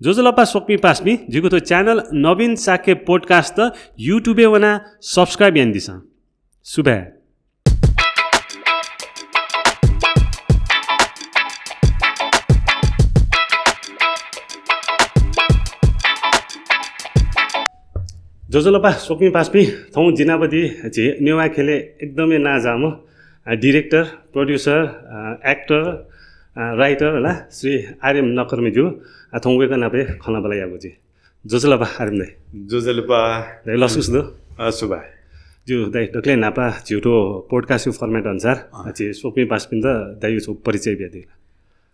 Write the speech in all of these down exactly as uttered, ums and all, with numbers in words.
ज्वजलपा स्वकुमि पासापिं, जिगु थ्व channel नवीन शाक्य podcast YouTube-य् वनाः subscribe यानादिसँ। सुभाय्। ज्वजलपा स्वकुमि पासापिं, थौं जि नाप दी झी नेवाः ख्यलय् एकदमै नांजाःम्ह, अ, director, producer, अ, actor, अ, writer ला श्री आर्यम नकर्मी जु, अ, थौं वय्कः नाप हे खँल्हाबल्हा यायेगु जुइ। ज्वजलपा आर्यम दाइ। ज्वजलपा। दाइ लसकुस दु। अ, सुभाय्। ज्यू दाइ, दकलय् न्हापा झीगु थ्व podcast format अनुसार, अँ। अ, झी स्वकुमि पासापिन्त दाइयागु छगू परिचय बियादिला।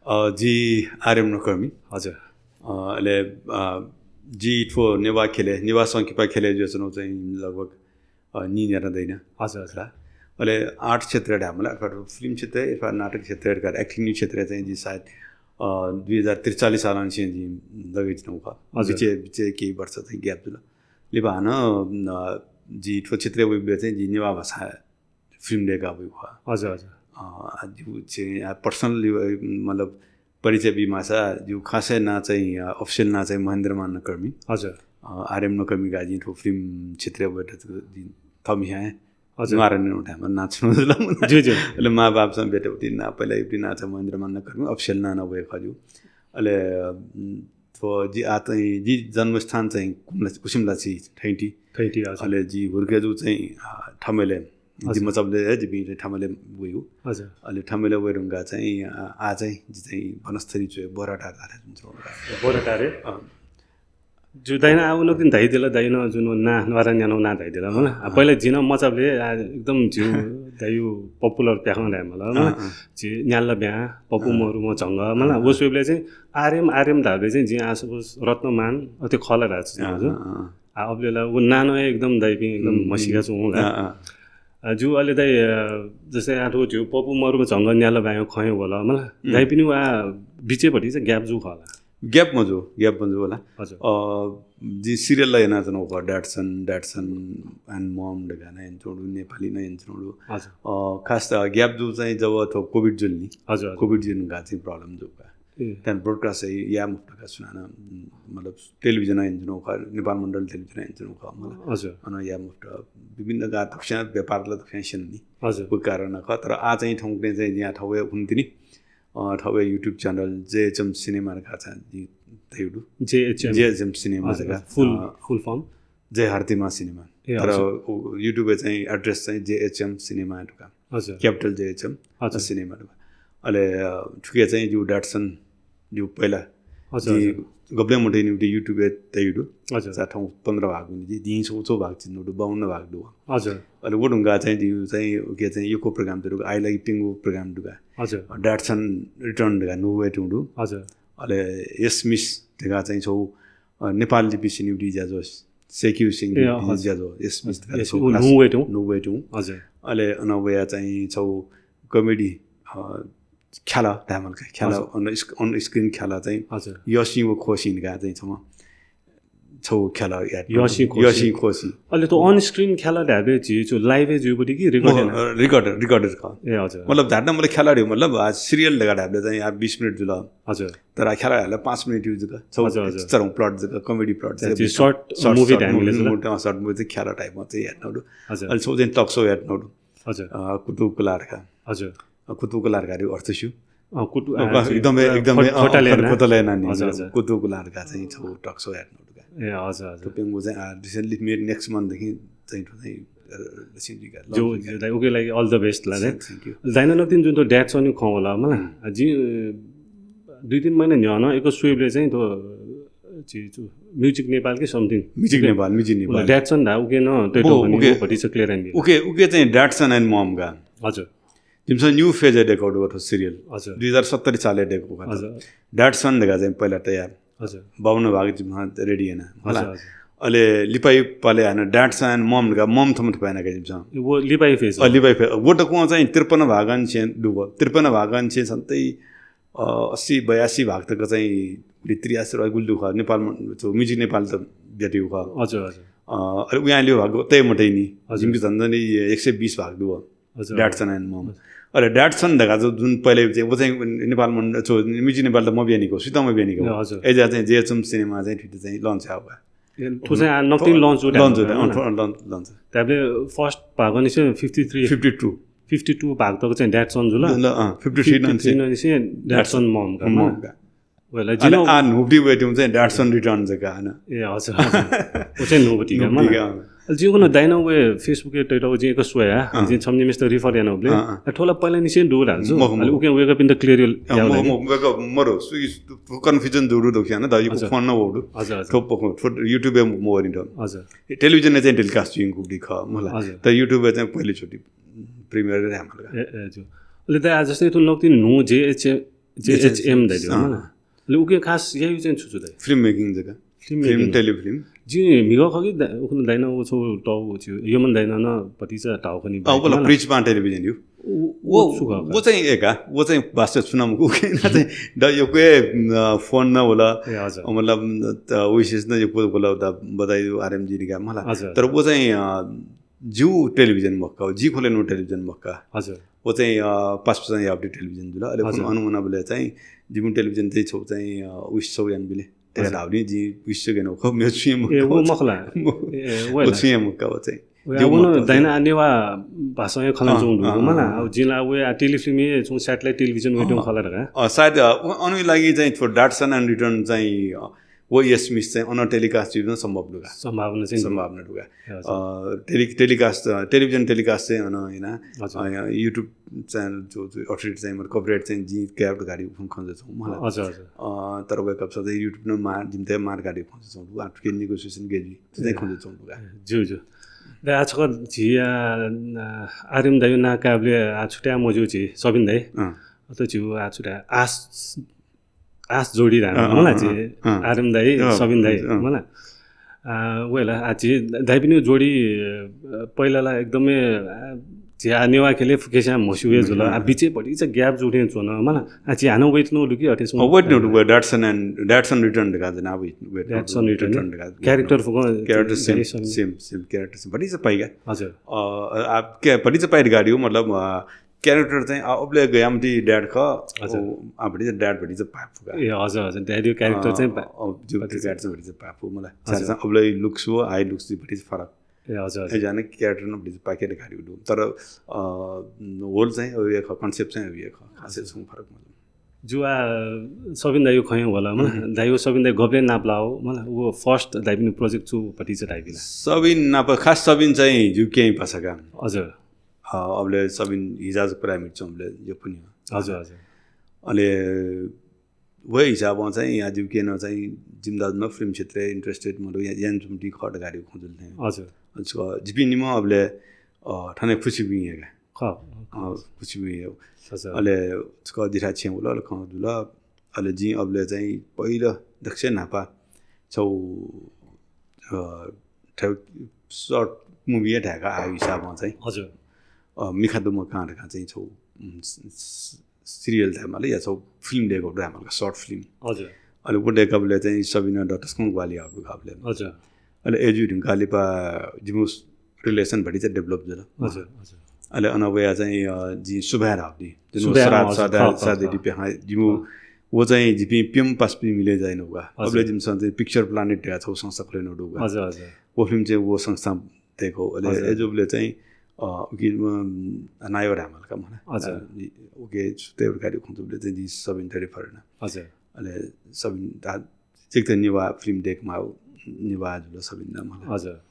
अ, जि आर्यम नकर्मी। हजुर। अ, अले, अ, जि थ्व नेवाः ख्यलय्, नेवाः संकिपा ख्यलय् जुयाच्वनागु चाहिँ लगभग, अ, नीन्यादँ दइ नि। हजुर, हजुर। अले art क्षेत्रय् धायेमाल, अथवा film क्षेत्रय्, अथवा नाटक क्षेत्रय्, अथवा acting क्षेत्रय् चाहिँ जि सायद, अ, दुई हजार त्रिचालिस सालंनिसें जि दय्काच्वनागु खः। हजुर। बिचय्, बिचय् केही वर्ष चाहिँ gap जुल। लिपा हानं, अ, जि थ्व क्षेत्रय् वइबलय् चाहिँ जि नेवाः भाषा film दय्काः वइगु खः। हजुर, हजुर। अ, आ, जिगु चाहिँ, आ, personal, अ, मतलब, परिचय बीमाःसा, जिगु खासय् नां चाहिँ, अ, official नां चाहिँ महेन्द्रमान नकर्मी। हजुर। अ, आर्यम नकर्मी का जिं थ्व film क्षेत्रय् वयेत जिं थःम्हेस्यां हे हजुर। न्वारं न्यनागु time नां छुं जुल। ज्यू, ज्यू। अले मांबौपिन्सं ब्यूगु नां, पहिला ब्यूगु नां चाहिँ महेन्द्रमान नकर्मी, official नां नं व हे खः ज्यू। अले, अ, थ्व जि आः चाहिँ, जि जन्मस्थान चाहिँ कुम्ला-, कुसुम्लाछि, थैंटी। थैंटी, हजुर। अले जि हुर्के जू चाहिँ, अ, ठमेलय्। जि हजुर। मचाबलय् हे जिपिं चाहिँ ठमेलय् वइगु। हजुर। अले ठमेलय् वये धुंकाः चाहिँ, अ, आः चाहिँ जि चाहिँ वनस्थली च्वय् बोराटार धाःथें जुन च्वं। बोराटार हे? अँ। ज्यू, दाइनं आः उनकदिं धयादिल, दाइनं जुन नां, न्वारं न्यनागु नां धयादिल, मला। अँ। पहिला जिं नं मचाबलय्, आ, एकदम झीगु दाइयागु popular प्याखं धायेमाल, मला। अँ, अँ। झी न्याल्ला ब्यां, पपु अँ। मरुम्ह झंगः, मला। अँ, व अँ। स्वयेबलय् चाहिँ आर्यम, आर्यम धाःबलय् चाहिँ जिं आः suppose रत्नमान अथे खः ला धाःगु अँ, जुल। अँ, अँ। आ, अबलय् ला व नां नं एकदम दाइपिं एकदम हम्म, म्हसीका हम्म। च्वं ला। अँ, अँ। आ, ज्यू, अले दाइ, अ, जस्तै आः थ्व झीगु पपु मरुम्ह झंगः न्याल्ला ब्यां खँय् वल, मला। हम्म। दाइपिनिगु आः बिचय् भतिचा gap जू खः ला? Gap मजू, gap मजू होला। हजुर। अ, जिं serial ला यानाच्वनागु खः, Dadson, Dadson and Mom धकाः नं यानाच्वनागु, नेपाली नं यानाच्वनागु। हजुर। अ, खास त gap जू चाहिँ जब थ्व COVID जुल नि। हजुर, हजुर। COVID जुल धुंकाः चाहिँ problem जू का। ए। त्यहाँ broadcast हे याये मफुत का सुनानं, मतलब television यानाच्वनागु खः, नेपाल मण्डल television यानाच्वनागु खः, मला। हजुर। अन याये मफुत, विभिन्न का दक्वस्यां व्यापार ला दक्वस्यां स्यन नि। हजुर। व कारण खः, तर आः चाहिँ थौंकन्हय् चाहिँ जिं थौंया हुन्तिनि। अ, थौंया YouTube channel JHM Cinema धकाः चाहिँ जिं तयागु दु। JHM। JHM Cinema हजुर, धकाः। Full, अ, full form? जय हार्दिमा सिनेमा। ए, तर हजुर। उ, YouTube-य् चाहिँ address चाहिँ JHM Cinema धकाः। हजुर। Capital JHM हजुर। Cinema धकाः। अले, अ, थुके चाहिँ जिगु Dadson, जिगु पहिला हजुर, जिं हजुर। गबलें मथूनिगु YouTube-य् तयागु दु। हजुर। चा थौं पन्ध्र भाग हुनि, जिं छगू छगू भाग चिनागु दु, बाउन्न भाग दु। हजुर। अले व धुंकाः चाहिँ जिगु चाहिँ उके चाहिँ यक्व program दु, आइलागि प्यंगू program दु का। हजुर। Dadson Return धकाः न्हू वयेत्यंगु दु। हजुर। अले Yes Miss धकाः चाहिँ छगू, अ, नेपाल लिपि सिनिगु ज्याझ्वः, सेक्यु सिंह ए, लिपि हजुर। ज्याझ्वः, Yes Miss हजुर। धकाः Yes, छगू उ class न्हू वयेत्यंगु। न्हू वयेत्यंगु। हजुर। अले अन वया चाहिँ छगू comedy, अ, ख्यालः धायेमाल का, ख्यालः हजुर। On sc-, on screen ख्यालः चाहिँ हजुर। यःसिं व ख्वःसिं धकाः चाहिँ छम्ह छगू ख्यालः याये यःसिं ख्वःसिं। यःसिं ख्वःसिं। अले थ्व on screen ख्यालः धायेबलय् झी छु live-य् जुइगु दु कि record मखु, याना? अ, record, recorded खः। ए, हजुर। मतलब धायेत मला ख्यालः धइगु, मतलब आ serial धकाः धायेबलय् चाहिँ आ बीस मिनेट जुल। हजुर। तर आ ख्यालः धायेबलय् पाँच मिनेट जक। छगू हजुर, हजुर। चरौं plot जक, comedy plot जक। ए, झी short short, movie short धायेमाल movie, ला। Short movie, अ, short movie चाहिँ ख्यालः type-य् चाहिँ यानातःगु दु। हजुर। अले छगू चाहिँ talk show यानातःगु दु। हजुर। अ, कुतुकुलार का। हजुर। अ, कुतुकुलार का धइगु अर्थ स्यू। अ, कुतु-, अ, अ, जी, एकदमै, अ, एकदमै, खोट-, अ, खोटलय् याना। खोटलय् याना नि। हजुर, हजुर। कुतुकुलार का चाहिँ छगू talk show यानातःगु दु का। ए, हजुर, हजुर। थ्व प्यंगू चाहिँ, आ, recently मे next month देखि चाहिँ थ्व चाहिँ, अ, लसिं जुइ का, जो, launch जुइ का। जो, दाइ, उके लागि all the best La, thank you, Dai. Thank you। दाइनं नकतिनि जुन थ्व Dadson-यागु खँ वल, मला, हम्म। आ, जिं, अ, दुई तीन महिना न्ह्यः नं एक स्वयेबलय् चाहिँ थ्व, अ, झी छु, Music Nepal कि something। Music उके, नेपाल, Music उला नेपाल। Dadson धाः उके नं तये बो, थौं खनी, उके, वो भतिचा clear यानादिल। उके, उके चाहिँ Dadson and Mom का। हजुर। जिमिसं new phase-य् दय्कागु दु थ्व serial। हजुर। दुई हजार सत्तरी सालय् दय्कागु खः। हजुर। Dadson धकाः चाहिँ पहिला तयार। हजुर। बाउन्न भाग जिमिसं ready याना। हजुर, हजुर। अले लिपाइपालय् हानं Dadson and Mom धकाः Mom थम्ह थुपाय् याना का जिमिसं। वो लिपाइ phase। अ, लिपाइ phase। वो तकं चाहिँ त्रिपन्न भागंनिसें दु। त्रिपन्न भागंनिसें सन्तै, अ, अस्सी बयासी भाग तक चाहिँ त्रियासी भाग गुलि दु खः। नेपाल म-, थ्व Music Nepal त ब्यातिगु खः। हजुर, हजुर। अ, अले उयां ल्यू भाग तये मते नि। हजुर। जिमिके झन्झन एक सय बीस भाग दु। हजुर। Dadson and Mom। हजुर। अले Dadson धकाः चाहिँ जुन पहिले चाहिँ व चाहिँ नेपालमा छु, म्युजिक नेपाल त मब्यानिको, सुइत मब्यानिको। ए, हजुर। अय्‌जुया चाहिँ जेएचएम सिनेमा चाहिँ थुइत चाहिँ लन्च याःगु का। ए, थ्व चाहिँ आ, नकतिनि लन्च जुल, लन्च जुल, धायेमाल। अँ, थ्व लन्च, लन्च। धायेबलय् first भाग निसें fifty three। Fifty two। Fifty two भाग तक चाहिँ Dadson जुल। ल, अँ, fifty three Fifty three निसें निसें Dadson Dadson Mom का, Mom मला। का। वय्‌ला अले जिं आ न्हूगुति वये धुन चाहिँ Dadson Return जक हानं। ए, हजुर, हजुर। व चाहिँ न्हूगुति का, न्हूगुति मला। का, अँ। अले जिं कुन दाइनं व Facebook-य् तयातःगु जिं एक स्वया, अँ। जिं छम्ह निम्हेसित refer यानाबलय्, अँ, अँ। अ, थ्व ला पहिला निसें दु धाल जु। मखु, अले मखु। उकिं वय्‌कःपिन्त clear याये मखु, लागिल। मखु, वय्‌कः मरो, सु-, confusion जूगु दु खियाना द, यक्व हजुर। फोन नं वःगु दु। हजुर, हजुर। थ्व प-, थ्व YouTube-य् मवःनि द। हजुर। टेलिभिजनय् चाहिँ telecast जुइगु खः मला। हजुर। तर YouTube-य् चाहिँ पहिले चोटि premiere यायेमाल का। ए, ए, जु। अले दाइ आ जस्तै थ्व नकतिनि न्हू जेएच, जेएचएम धयादिल अँ। मला। अले उकिं खास याइगु चाहिँ छु छु दाइ? Film making जक। Film film, making। Telefilm। जिं म्हिगः खः कि दा-, उखुन्हु दाइनं व छगू तःगु छु, यमन दाइनं नं भतिचा धाःगु खनि अ, बाहेक वला मला। Preach Paan Television यु। व, व व, छु खः व का? चाहिँ ए का, व चाहिँ वास्तवय् छुं नं मखु, उकिं नं चाहिँ द यक्व, अ, फोन नं वल। ए, हजुर। अ, मतलब, त, विशेष नं यक्व वल, द, बधाई आरएमजी निका मला। हजुर। तर व चाहिँ, अ, जिगु टेलिभिजन मखु का, जि ख्वलेनु टेलिभिजन मखु का। हजुर। व चाहिँ, अ, पासापिसं याःगु टेलिभिजन जुल। अले हजुर। अन वनाबलय् चाहिँ जिमिगु टेलिभिजन चाहिँ छगू चाहिँ, अ, wish छगू यानाबिल। तय्‌का हजुर। धाःगुलिं जिं wish छगू यानागु खः, मेगु छुं हे मखु ए, का। व मखु ला? मखु। ए, व ला। व छुं हे मखु का व चाहिँ। ए, जिगु व नं मखु दाइनं चाहिँ। आ नेवाः भाषां हे खँ ल्हानाच्वंगु दु, अँ, मला। अँ, अँ। अब जिं ला व आ टेलिफिल्म हे छगू satellite टेलिभिजन वये धुन अँ। खला धकाः। अ, सायद, अ, उ-, अन लागि चाहिँ थ्व Dadson and Return चाहिँ, अ, व यस मिस चाहिँ अन telecast जुइबलय् सम्भव दु का। सम्भावना चाहिँ दु। सम्भावना दु का। ए, हजुर। अ, tele-, telecast, अ, टेलिभिजन telecast चाहिँ अन याना, हजुर। अ, YouTube channel जो, जो authority चाहिँ, मतलब, copyright चाहिँ जिं कायेगु धकाः खँ ल्हानाच्वंगु मला। हजुर, हजुर। अ, तर वय्‌कःपिसं चाहिँ YouTube नं मार, जिमित मार धकाः खँ ल्हानाच्वंगु दु। आ, थुकिया negotiation गय् जुइ, थ्व चाहिँ ए। खँ ल्हानाच्वंगु दु का। ज्यू, ज्यू। दाइ आ छकः झी, अ, आर्यम दाइया नां कायेबलय् आ छुट्याः मज्यू झी सबिन दाइ। अँ। अथे झीगु आ छुट्याः आस आस जोडी धायेमाल अँ, मला अँ, झी अँ, अँ। आर्यम दाइ, अँ, सबिन दाइ, अँ। मला। आ, वय्‌ला, आ, झी दाइपिनिगु जोडी, अ, पहिला ला एकदमै, आ, झी आ नेवाः ख्यलय् फुक्कसियां म्हस्यू हे जुल। म्हस्यू। आ, बिचय् भतिचा gap जू थें च्वन, मला। आ, झी हानं वये धुन दु कि अथे छुं? अ, वये धुन दु, Dadson and, Dadson Return धकाः चाहिँ नां वये, वये धुन दु, Dadson Return। Return धकाः। Character फुक्कं character same, same, same character same। भतिचा पाइ का। हजुर। अ, आ, के, भतिचा पाइ धकाः, मतलब, अ, character चाहिँ, अ, अबलय् गयामति dad खः, हजुर। ओ, आ, भतिचा dad भतिचा पाय्‌फु का। ए, हजुर, हजुर, dad-या character अ, चाहिँ पा-, अ, जो भतिचा। Character चाहिँ भतिचा पाय्‌फु, मला। हजुर। साथै साथै अबलय् looks व हाइ looks चाहिँ भतिचा फरक। ए, हजुर, हजुर। अय्‌जुयाः नं character नं भतिचा पाखे धकाः दु। तर, अ, whole चाहिँ उहे खः, concept चाहिँ उहे खः, खासै हजुर। छुं फरक मजू। जु आ, सबिन दाइया खँ हे वल, मला। हम्म। दाइ व सबिन दाइ गबलें नापलाः, मला, व first दाइपिनि project छु भतिचा धाइपिं ला? सबिन नाप, खास सबिन चाहिँ जिगु केहेँ पासा का। हजुर। अ, अबलय् सबिन हिजाजु प्राइमेरी च्वंबलय् यक्व नि। हजुर, हजुर। अले व हिसाबं चाहिँ आ जिगु केहेँ नं चाहिँ जिमि दाजु नं film क्षेत्रय् interested मदु, या-, यानाच्वंपिं खः धकाः खँ जुल थें। हजुर। अले छकः जिपिं निम्ह अबलय्, अ, थन खुसिबुइँ हे का। खः। अ, खुसिबुइँ हे। हजुर। अले छकः दिथाय् छेँ वल, अले खँ जुल। अले जिं अबलय् चाहिँ पहिला दक्वसिबें न्हापा छगू, अ, थ्व short movie हे धायेका आः हिसाबं चाहिँ। हजुर। अ, मिखा दुम्ह कां धकाः चाहिँ छगू, उम्, स-, स-, serial धायेमाल या छगू film दय्‌कूगु धायेमाल का, short film। हजुर। अले व दय्‌कूबलय् चाहिँ सबिनं द तसकं ग्वाहालि याःगु दु का अबलय्। हजुर। अले अय्‌जूगुलिं का लिपा जिमिगु relation भतिचा develop जुल। हजुर, हजुर। अले अन वयाः चाहिँ, अ, जिं सुभाय् धाःगु दु। जिमिगु सुभाय्, श्राद्ध, हजुर, श्राद्ध, खः, खः, श्राद्ध खः। दिपे हां जिमिगु खः। व चाहिँ जिपिं प्यम्ह पासापिं मिले ज्या यानागु का। हजुर। अबलय् जिमिसं चाहिँ Picture Planet धयाः छगू संस्था खुले यानागु दु का। हजुर, हजुर। व film चाहिँ व संस्था दय्‌कू। अले हजुर। अय्‌जूबलय् चाहिँ, अ, उकी, अ, नायः धायेमाल का मला। हजुर। अ, उकी सुते प्रकार खँ जुबलय् चाहिँ जिं सबिनत refer याना। हजुर। अले सबिन दा, जिमित नेवाः film दय्‌केमाःगु नेवाः जुल सबिन नं मला। हजुर।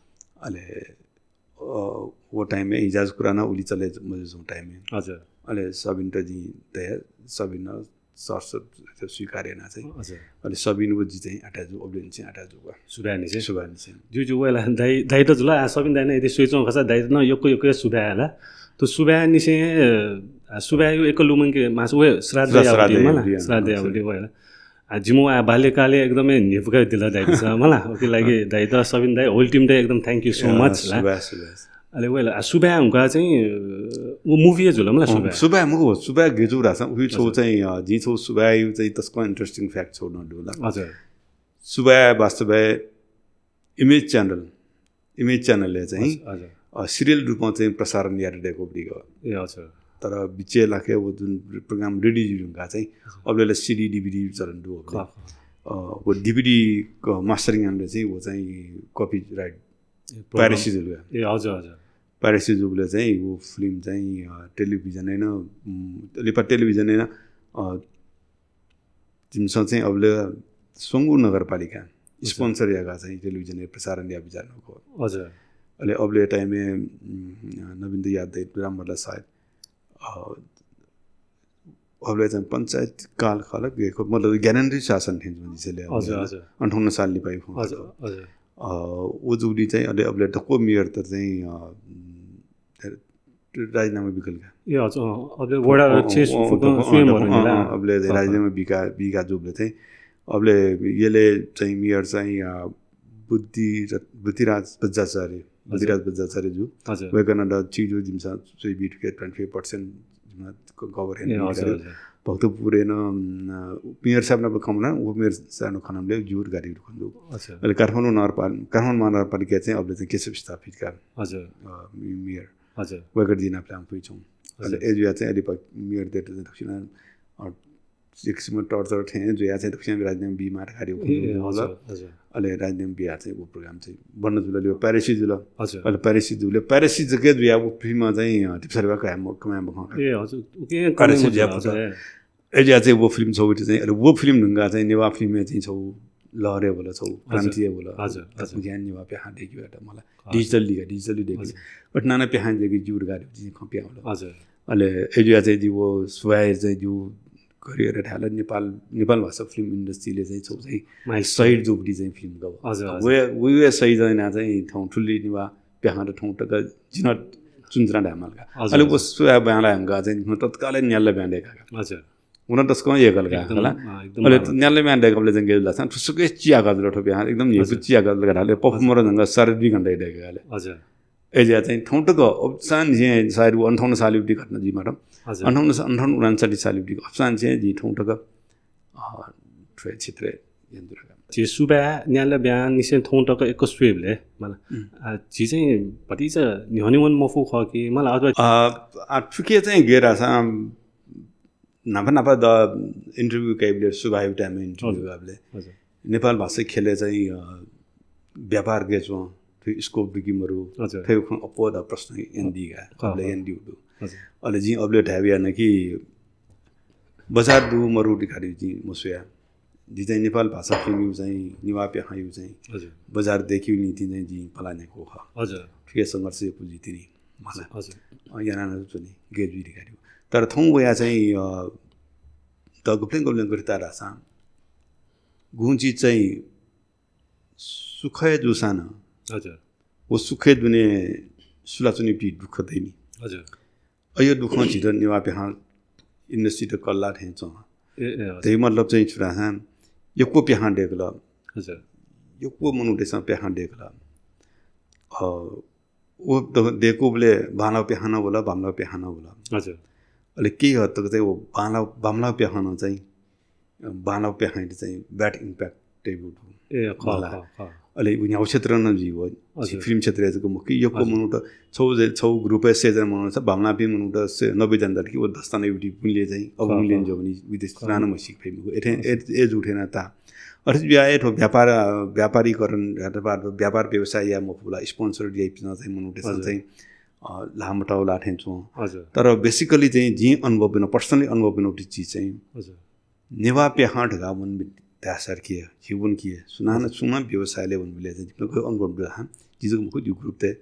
अले, अ, व time-य् हिजाजु कुरा नं उलि चले मजूगु time-य्। हजुर। अले सबिनत जिं धया, सबिनं सहर्ष स्वीकार याना चाहिँ। हजुर। अले सबिन व जि चाहिँ अथे जू, अबलय् निसें अथे जू का। सुभाय् निसें। सुभाय् निसें। ज्यू, ज्यू, वय्‌ला दाइ, दाइत जुल, आ, सबिन दाइनं यदि स्वयाच्वंगु खःसा दाइत नं यक्व यक्व सुभाय् हला। थ्व सुभाय् निसें, अ, सुभाय्‌या एक लुमंके मास व श्राद्ध श्रा-, याःगु श्राद्ध दु मला, याःगु दु, श्राद्ध याःगु हजुर। दु वय्‌ला। आ, जिमिगु आ बाल्यकालय् एकदमै न्ह्यइपुका दिल दाइपिन्सं मला। उकिया लागि दाइत सबिन दाइ, whole team-त एकदम thank you so ए, much ला। सुभाय्, सुभाय्। अले वय्‌ला, आ, सुभाय् हुंका चाहिँ, अ, व movie हे जुल मला, अँ, सुभाय्। सुभाय् मखु, सुभाय् गय् जू धाःसा, उकी छगू हजुर। चाहिँ, अ, जिं छगू सुभाय्‌या चाहिँ तसकं interesting fact छगू नं दु ला। हजुर। सुभाय् वास्तवय् Image Channel, Image Channel-य् चाहिँ हजुर, हजुर। अ, सिरियल रूपमा चाहिँ प्रसारण यात दय्‌कूपिं खः। ए, हजुर। तर बिचय् लाखे व जुन प्रोग्राम रेडी जुइ धुंकाः चाहिँ अबले ला सिडी, डिभिडी चलन दु अबले। खः, खः। अ, व डिभिडी क-, मास्टरिङ यानाः चाहिँ व चाहिँ कपिराइट ए, प्रोग्राम। पाइरेसी जुल का। ए, हजुर, हजुर। पाइरेसी जुबले चाहिँ व फिल्म चाहिँ, अ, टेलिभिजनय् नं, उम्, लिपा टेलिभिजनय् नं, अ, जिमिसं चाहिँ अबले स्वंगू नगरपालिका हजुर। स्पोन्सर याका चाहिँ टेलिभिजनय् प्रसारण याये बिचाः यानागु खः। हजुर। अले अबले टाइमय्, उम्, नवीन दा याद दइ, राम बल्ल सायद, अ, अबले चाहिँ पञ्चायत काल खः ला, मतलब ग्यारेन्टी शासन थें जुल जिसेले हजुर, अबले। हजुर। अन्ठाउन्न साल लिपाइ खः। हजुर, हजुर। अ, व जुबलय् चाहिँ अले अबले दक्व मेयरत चाहिँ, अ, उम्, राजीनामा बिकल का। ए, हजुर, अँ, अबले वडा अँ, अँ, अध्यक्ष अँ, अँ, फुक्कं अँ, स्वयं अँ, भएर अँ, अँ, अबले अँ। राजीनामा बिका, बिका जुबले चाहिँ, अबले यले चाहिँ मेयर चाहिँ, अ, बुद्धि र-, बुद्धिराज बज्राचार्य, हजुर। बुद्धिराज बज्राचार्य जु। हजुर। वय्‌कलं नं चिजु जिमिसं स्वयाबी थुके twenty five percent जिमिसं क-, cover ए, याना हजुर, बिका। हजुर। भक्तपुरय् नं, अ, मेयर साहब नाप खँ मना, व मेयर साहब नाप खँ मना, जु गाडी खँ दु। हजुर। अले काठमाडौं नगरपाल-, काठमाडौं महानगरपालिका चाहिँ अबले चाहिँ केशव स्थापित का। हजुर। अ, मेयर। हजुर। वय्‌कः जिं नापलाः पुइछौं। हजुर। अले अय्‌जुया चाहिँ अले मेयर दय्‌त चाहिँ दक्वसिनं, अ, एक किसिमं टर्चर थें जुया चाहिँ दक्वसिनं राजीनामा बी माः धकाः ए, ए, हजुर, हजुर। अले राजीनामा बिया चाहिँ व प्रोग्राम चाहिँ बन्द जुल, अले पाइरेसी जुल। हजुर। अले पाइरेसी जुल, पाइरेसी जक जुया व फिल्म चाहिँ, अ, टिप्सर बा कमाय् मखं का। ए, हजुर। उके पाइरेसी कमाय् जुया मखं, हजुर, ए। अय्‌जुया चाहिँ व फिल्म छगू चाहिँ, अले व फिल्म धुंकाः चाहिँ नेवाः फिल्मय् चाहिँ छगू लहर हे वल, छगू हजुर। क्रान्ति हे वल। हजुर, हजुर। ज्ञान नेवाः प्याखं दय्‌केगु यात मला। हजुर। डिजिटल लिगा, डिजिटल दय्‌केगु। हजुर। अथे नाना प्याखं दय्‌केगु जुर गाडी चाहिँ खँ पिहां वल। हजुर। अले अय्‌जुया चाहिँ जि व सुभाय् चाहिँ जि करियर धाल नेपाल, नेपाल भाषा फिल्म इन्डस्ट्रीले चाहिँ छगू चाहिँ माइलस्टोन। शहीद जुबली चाहिँ फिल्म का। हजुर, हजुर। व, व, व शहीद याना चाहिँ थौं थुलि नेवाः प्याखं त थौं तक जिं नं चुनचुना धायेमाल का। हजुर, अले व हजुर। सुभाय् बांला हंका चाहिँ तत्कालै न्याल्ला ब्यां दय्‌का का। हजुर। व नं तसकं यःकल का, एकदम, हला? अँ, एकदम अले बांला। न्याल्ला ब्यां दय्‌कबले चाहिँ गय् जुल धाःसा थुसुके चिया गाजल थ्व ब्यां, एकदम हजुर। न्ह्यइपुसे चिया गाजल का धाल, हजुर। परफर्मर धंगः साढे दुई घण्टा दय्‌का का। हजुर। अय्‌जुया चाहिँ थौं तक अब्सां झी सायद व अन्ठाउन्न सालय् ब्वति घटना जुइ माः। हजुर। अन्ठाउन्न, अन्ठाउन्न उनन्साठी सालय् ब्वति अब्सां झी थौं तक, अ, थ्व हे क्षेत्रय् यानातुं का। झी सुभाय् न्याल्ला ब्यां निसें थौं तक यक्व स्वयेबलय् मला, उम्। अ, झी चाहिँ भतिचा न्ह्यःने वने मफु खः कि मला अथवा अ, अ, थुके चाहिँ गय् धाःसा न्हापा न्हापा द interview कयाबलय्, सुभाय् time interview हजुर। कयाबलय्। हजुर। नेपाल भाषा ख्यलय् चाहिँ, अ, व्यापार गय् च्वं, थ्व scope दु कि मरु, हजुर। थ्व खँ अप्वः द प्रश्न यानादी का, खः, अबले खः। यानादीगु दु। हजुर। अले जिं अबले धायेबी याना कि बजार दु मरु धकाः जिं मस्वया। जिं चाहिँ नेपाल भाषा फिल्मया चाहिँ, नेवाः प्याखंया चाहिँ हजुर। बजार दय्‌केगु निंतिं चाहिँ जिं पलायन यानागु खः। हजुर। थुके संघर्ष यक्व जुइतिनि। मला। हजुर। अ, याना नं च्वनी, गय् जुइ धकाः। तर थौं वया चाहिँ, अ, त गुबलें गुबलें गथे धाःसा गुगुं चिज चाहिँ सुखय् जूसां नं हजुर। व सुखय् दुने सुलाच्वनीपिं दुःख दइनि। हजुर। अय् दुःखं झीत नेवाः प्याखं इन्डस्ट्रीत कल्ला थें च्वं। ए, ए, हजुर। धइ मतलब चाहिँ छु धाःसा यक्व प्याखं दय्‌कल। हजुर। यक्व मनूतय्‌सं प्याखं दय्‌कल। अ, व द-, दय्‌कूबलय् बांलाःगु प्याखं नं वल, बांमलाःगु प्याखं नं वल। हजुर। अले केही हद तक चाहिँ व बांलाः, बांमलाःगु प्याखं नं चाहिँ, अ, बांलाःगु प्याखंयात चाहिँ bad impact तइगु दु। ए, खः, मला। खः, खः। अले व न्ह्यागु क्षेत्र नं जुइ व। हजुर। फिल्म क्षेत्रय् जक मखु कि यक्व हजुर। मनूत छगू जे-, छगू group-य् सय जना मनूत छ, बांमलाःपिं मनूत से-, नब्बे जना दत कि व दस जना ब्वति बुंले चाहिँ, अब खः, बुंले खः। ज्यूबलय् विदेश खः। त्राण मसीक फइ मखु। एथें, हजुर। ए, ए जुगु थें नं ताः। अथे जुया हे थ्व व्यापार, अ, व्यापारीकरण, व्यापार, व्यापार व्यवसाय याये मखुबलय् sponsor याइपिन्सं चाहिँ मनूतय्‌सं हजुर। चाहिँ, अ, ल्हाः मतःगु ला थें च्वं। हजुर। तर basically चाहिँ जिं अनुभव यानागु, personally अनुभव यानागु चिज चाहिँ हजुर। नेवाः प्याखं धकाः वन धाःसां कि, झी वन कि, सुनानं हजुर। सुनां व्यवसायलय् वंबलय् चाहिँ जिपिं गय् अनुभव दु धाःसा, जि जक मखु, जिगु group-तय्।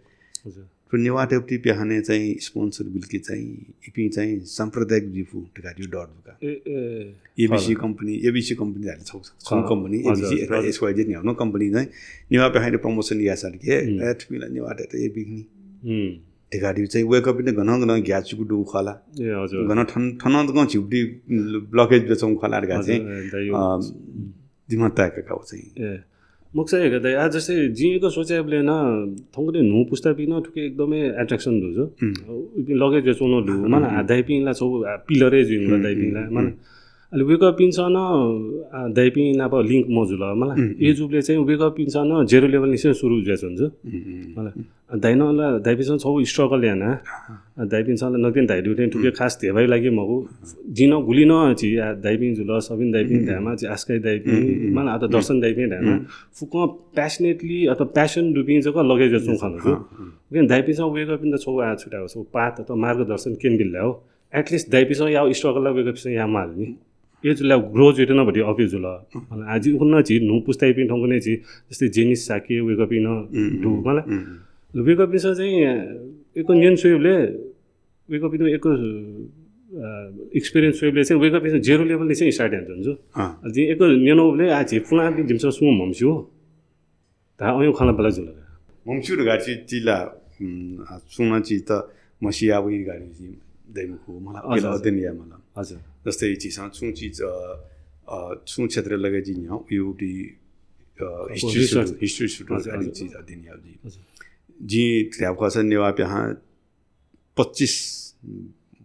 हजुर। थ्व नेवाःतय्‌गु प्याखनय् चाहिँ sponsor बिल कि चाहिँ इपिं चाहिँ साम्प्रदायिक जुइफु धकाः जिगु डर दु का। ए, ए। ABC खः। Company, ABC company धाःसा छगू, छगू खः। Company, हजुर, ABC, हजुर। XYZ न्ह्यागु नं company चाहिँ नेवाः प्याखंयात promotion याःसां कि, हुँ। ए, थुपिं ला नेवाःतय्‌त ए बिखनी। हुँ। धकाः चाहिँ वय्‌कःपिन्त गनं गनं ग्याःचिकु दु खः ला। ए, हजुर। गनं थन, थनं तकं झीगु blockage ब्वंच्वंगु खः ला धकाः हजुर, चाहिँ, ए, दाइ, अ, हुँ। दिमाग ताय्‌का का व चाहिँ। ए। मखुसा हे का दाइ, आ, जस्तै जिं एक सोचेबलय् नं थौंकन्हय् न्हू पुस्तापिं नं थुके एकदमै attraction दु जो। हुँ। अ, इपिं लगे जुयाच्वंगु दु। हुँ, मला, हुँ। आ, दाइपिं ला छगू, आ, pillar हे जुइ मला हुँ, दाइपिं ला। हुँ, मला, हुँ। अले वय्कःपिन्सं नं, आ, दाइपिं नाप link मजुल मला। उम्, उम्। अय्जूबलय् चाहिँ वय्कःपिन्सं नं zero level निसें सुरु जुयाच्वंगु। उम्, उम्। मला। आ, दाइनं ला दाइपिन्सं छगू struggle याना। अँ। आ, दाइपिन्सं ला नकतिनि धयादीगु थें थुके उम्। खास धेबाया लागि मखु। जिं नं गुलि नं झी, आ, दाइपिं जुल, सबिन दाइपिं उम्, उम्। धायेमाः, झी आस्काया दाइपिं, उम्, उम्। मला, आ त उम्। दर्शन दाइपिं धायेमाः। उम्। फुक्कं passionately अथवा passion दुपिं जक लगे जुयाच्वंगु खः ला। अँ, अँ। उकिं दाइपिन्सं वय्कःपिन्त छगू, आ, छु धायेगु, छगू पाथ अथवा मार्गदर्शन क्यनेबिल धायेगु। At least दाइपिन्सं याःगु struggle ला वय्कःपिन्सं यायेमाल नि। अय्जूबलय् grow जुइत नं भति अप्वः जुल। अँ। मला, आ, झी उखुन्हु झी न्हू पुस्तायापिं थौंकन्हय् झी जस्तै जेनिस शाक्य वय्कःपिं नं उम्, दु, उम्, मला। उम्, उम्। वय्कःपिन्सं चाहिँ, अ, एक न्यने स्वयेबलय् वय्कःपिन्त एक, अ, experience स्वयेबलय् चाहिँ वय्कःपिन्सं zero level निसें start यानाच्वंगु। अँ। अले जिं एक न्यनाबलय् आ झी पुलांपिं जिमिसं सुं म्हमस्यू। धाः अय् खँ ला बल्लाः जुल का। म्हमस्यू धकाः छि, छि ला, उम्, आ, सुं नं छित म्हसिया वइ धकाः छि दइ मखु, मला, हजुर, अध्ययन याये माल। हजुर। जस्तै झीसं छुं चिज, अ, अ, छुं क्षेत्र लगे जिं न्ह्यः उयो ति, अ, history research। History सुरु हजुर, धकाः हजुर। चिज अध्ययन याये। हजुर। जिं धायेगु खःसा नेवाः प्याखं पच्चिस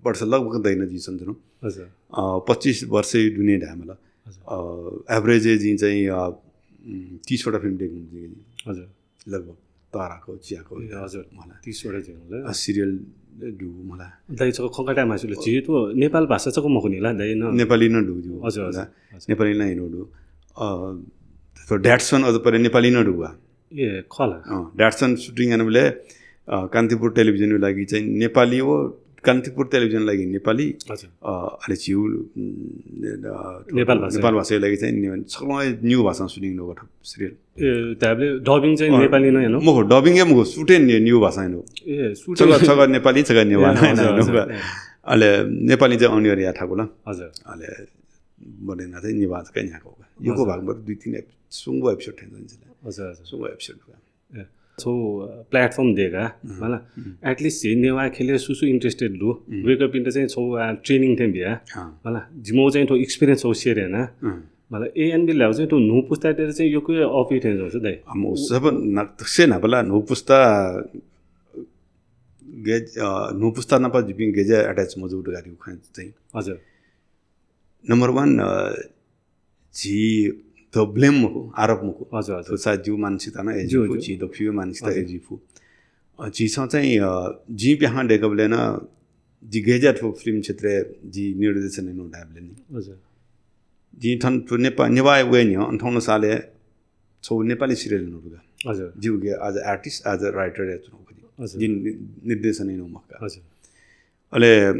वर्ष लगभग दइन जिं सम्झना। हजुर। अ, पच्चिस वर्ष दुने धाये माल। हजुर। अ, average जिं चाहिँ, अ, उम्, तीस वटा film देकु जिं। हजुर। लगभग तःराको, चियाको, ए, हजुर। मला। तीस वटा जिं होला। अ, serial दु मला। दाइ छकः खँ काये मास्ति ला, झी थ्व नेपाल भाषा छकः मखु नि ला, दाइ न? नेपाली नं दु, दु। हजुर, हजुर, मला। हजुर। नेपाली नं हिँड्नु दु। अ, थ्व Datsun अझ परे नेपाली नं दु वा। ए, खः ला। अँ, Datsun shooting यानाबलय्, अ, कान्तिपुर टेलिभिजनया लागि चाहिँ नेपाली व कान्तिपुर टेलिभिजनया लागि नेपाली, हजुर। अ, अले झीगु, उम्, अ, नेपाल भाषा। नेपाल भाषाया लागि चाहिँ ने-, छकलं निगू भाषां shooting यानागु serial। ए, धायेबलय् dubbing चाहिँ अँ, नेपाली नं यानागु? मखु, dubbing हे मखु, shoot हे नि-, निगू भाषां यानागु। ए, shoot छकः, हे छकः नेपाली, छकः नेवाः ए, नं हजुर, यानागु। हजुर, ए। अले नेपाली चाहिँ अनिवार्य याये थाकु ला। हजुर। अले बढे ना चाहिँ नेवाः चाहिँ न्ह्याकागु। यक्व हजुर। भाग बरु दुई तीन ep-, सुंगू episode थें जुल। हजुर, हजुर। सुंगू episode का। ए, छौ, अ, platform देका, हम्म। मला। हम्म। At least झी नेवाः ख्यलय् सुसु interested दु, हम्म। वय्कःपिन्त चाहिँ छौ, आ, training थें बिया। अँ। मला, जिमिगु चाहिँ थ्व experience छौ share याना। अँ। मला, अय् यानाबिल धाःसा चाहिँ थ्व न्हू पुस्तातय्त चाहिँ यक्व अप्वः थें जुल दाइ। अ, मखु, सब न-, से न्हापा ला न्हू पुस्ता गे-, अ, न्हू पुस्ता नाप जिपिं गय् ज्या attach मजू धकाः धइगु खँ चाहिँ। हजुर। Number one, अ, झी त blame मखु, आरोप मखु। हजुर, हजुर। थ्व सायद जिगु मानसिकता नं अय् जुइ फु, ज्यू। झी दक्वसिया मानसिकता हजुर। अय् जुइ फु। अ, झीसं चाहिँ, अ, जिं प्याखं दय्काबलय् नं जि गय् ज्या थ्व film क्षेत्रय् जि निर्देशन यानागु धायेबलय् नि। हजुर। जिं थन थ्व नेपा-, नेवाः वये न्ह्यः अन्ठाउन्न सालय् छौ नेपाली serial यानागु का। हजुर। जिगु गे as a artist, as a writer यानाच्वनागु का। हजुर। जिं नि-, निर्देशन यानागु मखु का। हजुर। अले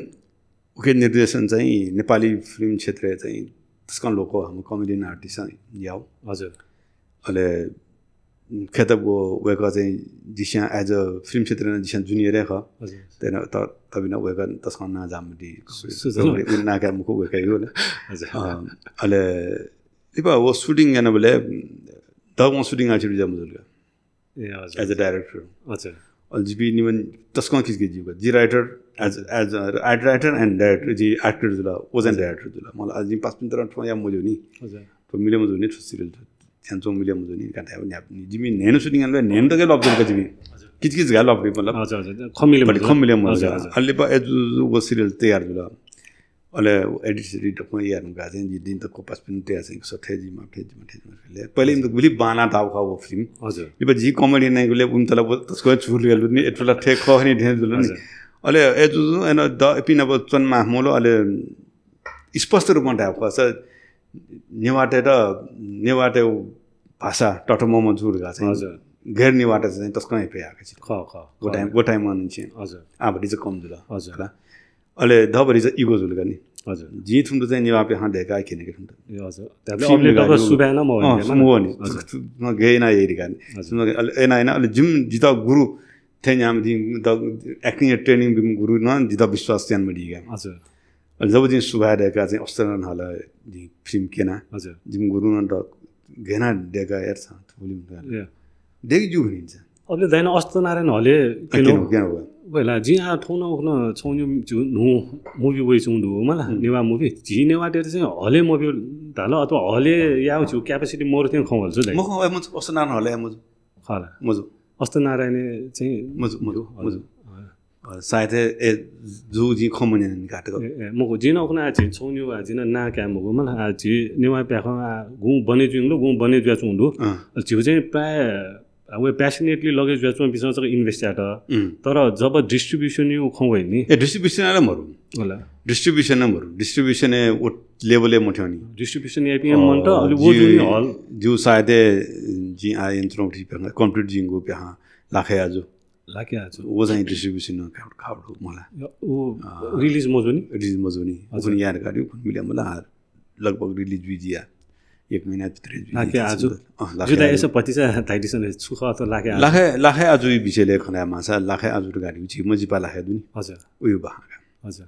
उके निर्देशन चाहिँ नेपाली film क्षेत्रय् चाहिँ तसकं लोकल, हाम्रा comedian artist याउ। हजुर। अले खेत व-, वय्कः चाहिँ जिस्यां as a film क्षेत्रय् नं जिस्यां junior हे खः। हजुर। तेन त-, तबिनं वय्कः तसकं नांजाःम्ह ति। सु-, सुजल। उन नां काये मखु वय्कःयागु ला। हजुर। अ, अले लिपा व shooting यानाबलय् दबं shooting यानाच्वनागु जुल का। ए, हजुर। As a director। अच्छा। अले जिपिं निम्ह तसकं किचकिच जुल का। जि writer, as, as a writer and director, जि actor जुल, व चाहिँ अच्छा। Director जुल। मला अले जिं पासापिन्त नं थ्व याये मज्यू नि। अच्छा। थ्व मिले मजू नि, थ्व serial थ्व ध्यान च्वंगु मिले मजू नि, का धाये न्ह्याः नि। जिमि न्हय्न्हु shooting यानाबलय् न्हय्न्हु तक हे लप जुल का जिमि। अच्छा। किचकिच हे लप जुल मतलब। अच्छा, अच्छा। खँ मिले बढी मजू। खँ मिले मजू। अच्छा, अच्छा। अले लिपा अय् जु-, जु-, व serial तयार जुल। अले edit सेडिट दक्वं याये धुंकाः चाहिँ जि दिं तक पासापिन्त तयाः चाहिँ सः थथे जुइमाः, थथे जुइमाः, थथे जुइमाः। पहिले इमित गुलि बांलाः धाःगु खः व film। हजुर। लिपा जि comedy यानागुलिं उन्त ला व तसकं झुल गेल नि, अय् थ्व ला थथे खः नि थें जुल नि। हजुर। अले अय् जु-, जु-, अन द-, इपिं नाप च्वने माः मवल, अले स्पष्ट रूपमा धायेगु खःसा नेवाःतय्त, नेवाःतय् भाषा तःधंम्ह मजू धकाः चाहिँ हजुर। गैर नेवाःतय्त चाहिँ तसकं हे प्याः याः का। खः, खः, व खः। Time, व time निसें। हजुर। आः भतिचा कम जुल। हजुर। खला। अले द भतिचा ego जुल का नि। हजुर। जिं थुमित चाहिँ नेवाः प्याखं दय्काः क्यने का थुमित। ए, हजुर। धायेबलय् film अबलय् धकाः तक न्यू। सुभाय् नं मवःनि अँ, का, मला? मवःनि। हजुर। थु-, थु-, थुम्ह गय् यानाः याइ धकाः नि। हजुर। थुम्ह गय्, अले याना याना, अले जिमि जितः गुरु थें याःम्ह जिं द-, acting या training बीम्ह गुरुं नं जितः विश्वास यानामदी का। हजुर। अले जब जिं सुभाय् दय्काः चाहिँ अस्वत्थनारायण हलय् जिं film क्यना। हजुर। जिमि गुरुं नं द-, गय् यानाः दय्काः यार छं थुगुलिं का। या। दय्के ज्यू भनिन्छ। अबलय् दाइनं अस्वत्थनारायण हलय् अ, क्यन, क्यन, क्यन। वय्ला, जिं आः थौं नं उखुन्हु छगू न्हू movie वइच्वंगु दु, मला, हम्म। नेवाः movie। झी नेवाःतय्त चाहिँ हलय् movie धाल अथवा हलय् यायेगु झीगु capacity मरु थें खँ वल छु दाइ? मखु, अय् मजू, अस्वत्थनारायण हलय् मजू। खः ला। मजू। अस्वत्थनारायण चाहिँ मजू, मजू, मजू। अँ। अ, सायद हे, ए, जू जिं खँ मन्यनानि का तक। ए, ए, मखु, जिं नं उखुन्हु आः झी छगू निगू आः जिं नं नां काये मखु, मला, आः झी नेवाः प्याखं आः गुं बने जुइगु दु, गुं बने जुयाच्वंगु दु। अँ। झीगु चाहिँ प्रायः, आ, व passionately लगे जुयाच्वंपिन्सं जक invest यात। उम्। तर जब distribution-या खँ वइ नि। ए, distribution ला मरु। होला। Distribution नं मरु। Distribution हे व level-य् मथ्यंनि। Distribution याइपिं हे मन्त, अ, अले व जि, जुनि hall। जू सायद हे, जिं आः यन्त्र उठी प्याखं, complete जिंगु प्याखं लाखे आजु। लाखे आजु। व चाहिँ distribution नं खाउ-, खाउडु मला। या, उ अ, release मजूनि? Release मजूनि। हजुर। उखुन्हु याये धकाः, उखुन्हु मिले मला, आ, लगभग release जुइ जिया। एक महिना भित्र जुइ लाखे जिया आजु। अँ, लाखे जू दाइ आजु। यसो भतिचा धाइदिसँ नि, छु खः त लाखे आजु? लाखे, लाखे आजुया विषयलय् खँ ल्हायेमाःसा, लाखे आजु धकाः झी मजिपा लाखे दु नि। हजुर। उयो बाखं का। हजुर।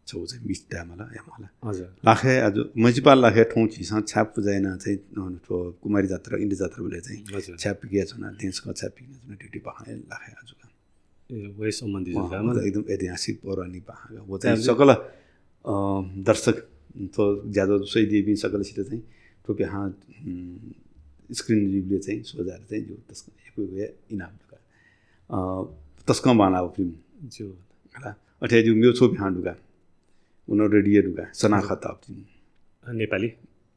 छगू चाहिँ मिथ धायेमाल, यायेमाल। हजुर। लाखे आजु, मजिपा लाखे थौं झीसं छाप पुजा याना चाहिँ, अ, थ्व कुमारी जात्रा, इन्द्र जात्राबलय् चाहिँ हजुर। छाप पिकयाच्वना, देशक छाप पिकयाच्वना, त्यो बाखं लाखे आजु का। ए, वहे सम्बन्धी अँ, जुल का, मतलब एकदम ऐतिहासिक पौराणिक बाखं का। व चाहिँ हजुर। सकल, अ, दर्शक, थ्व ज्याझ्वः स्वयादीपिं सकलसित चाहिँ थ्व प्याखं, उम्, screen review-लय् चाहिँ स्वयाः चाहिँ जिगु तसकं यक्व यक्व इनाप दु का। अ, तसकं बांलाःगु film। ज्यू। हला, अथे हे जिगु मेगु छगू प्याखं दु का। व नं रेडियो दु का, सनाखत धाःगु film। अ, नेपाली?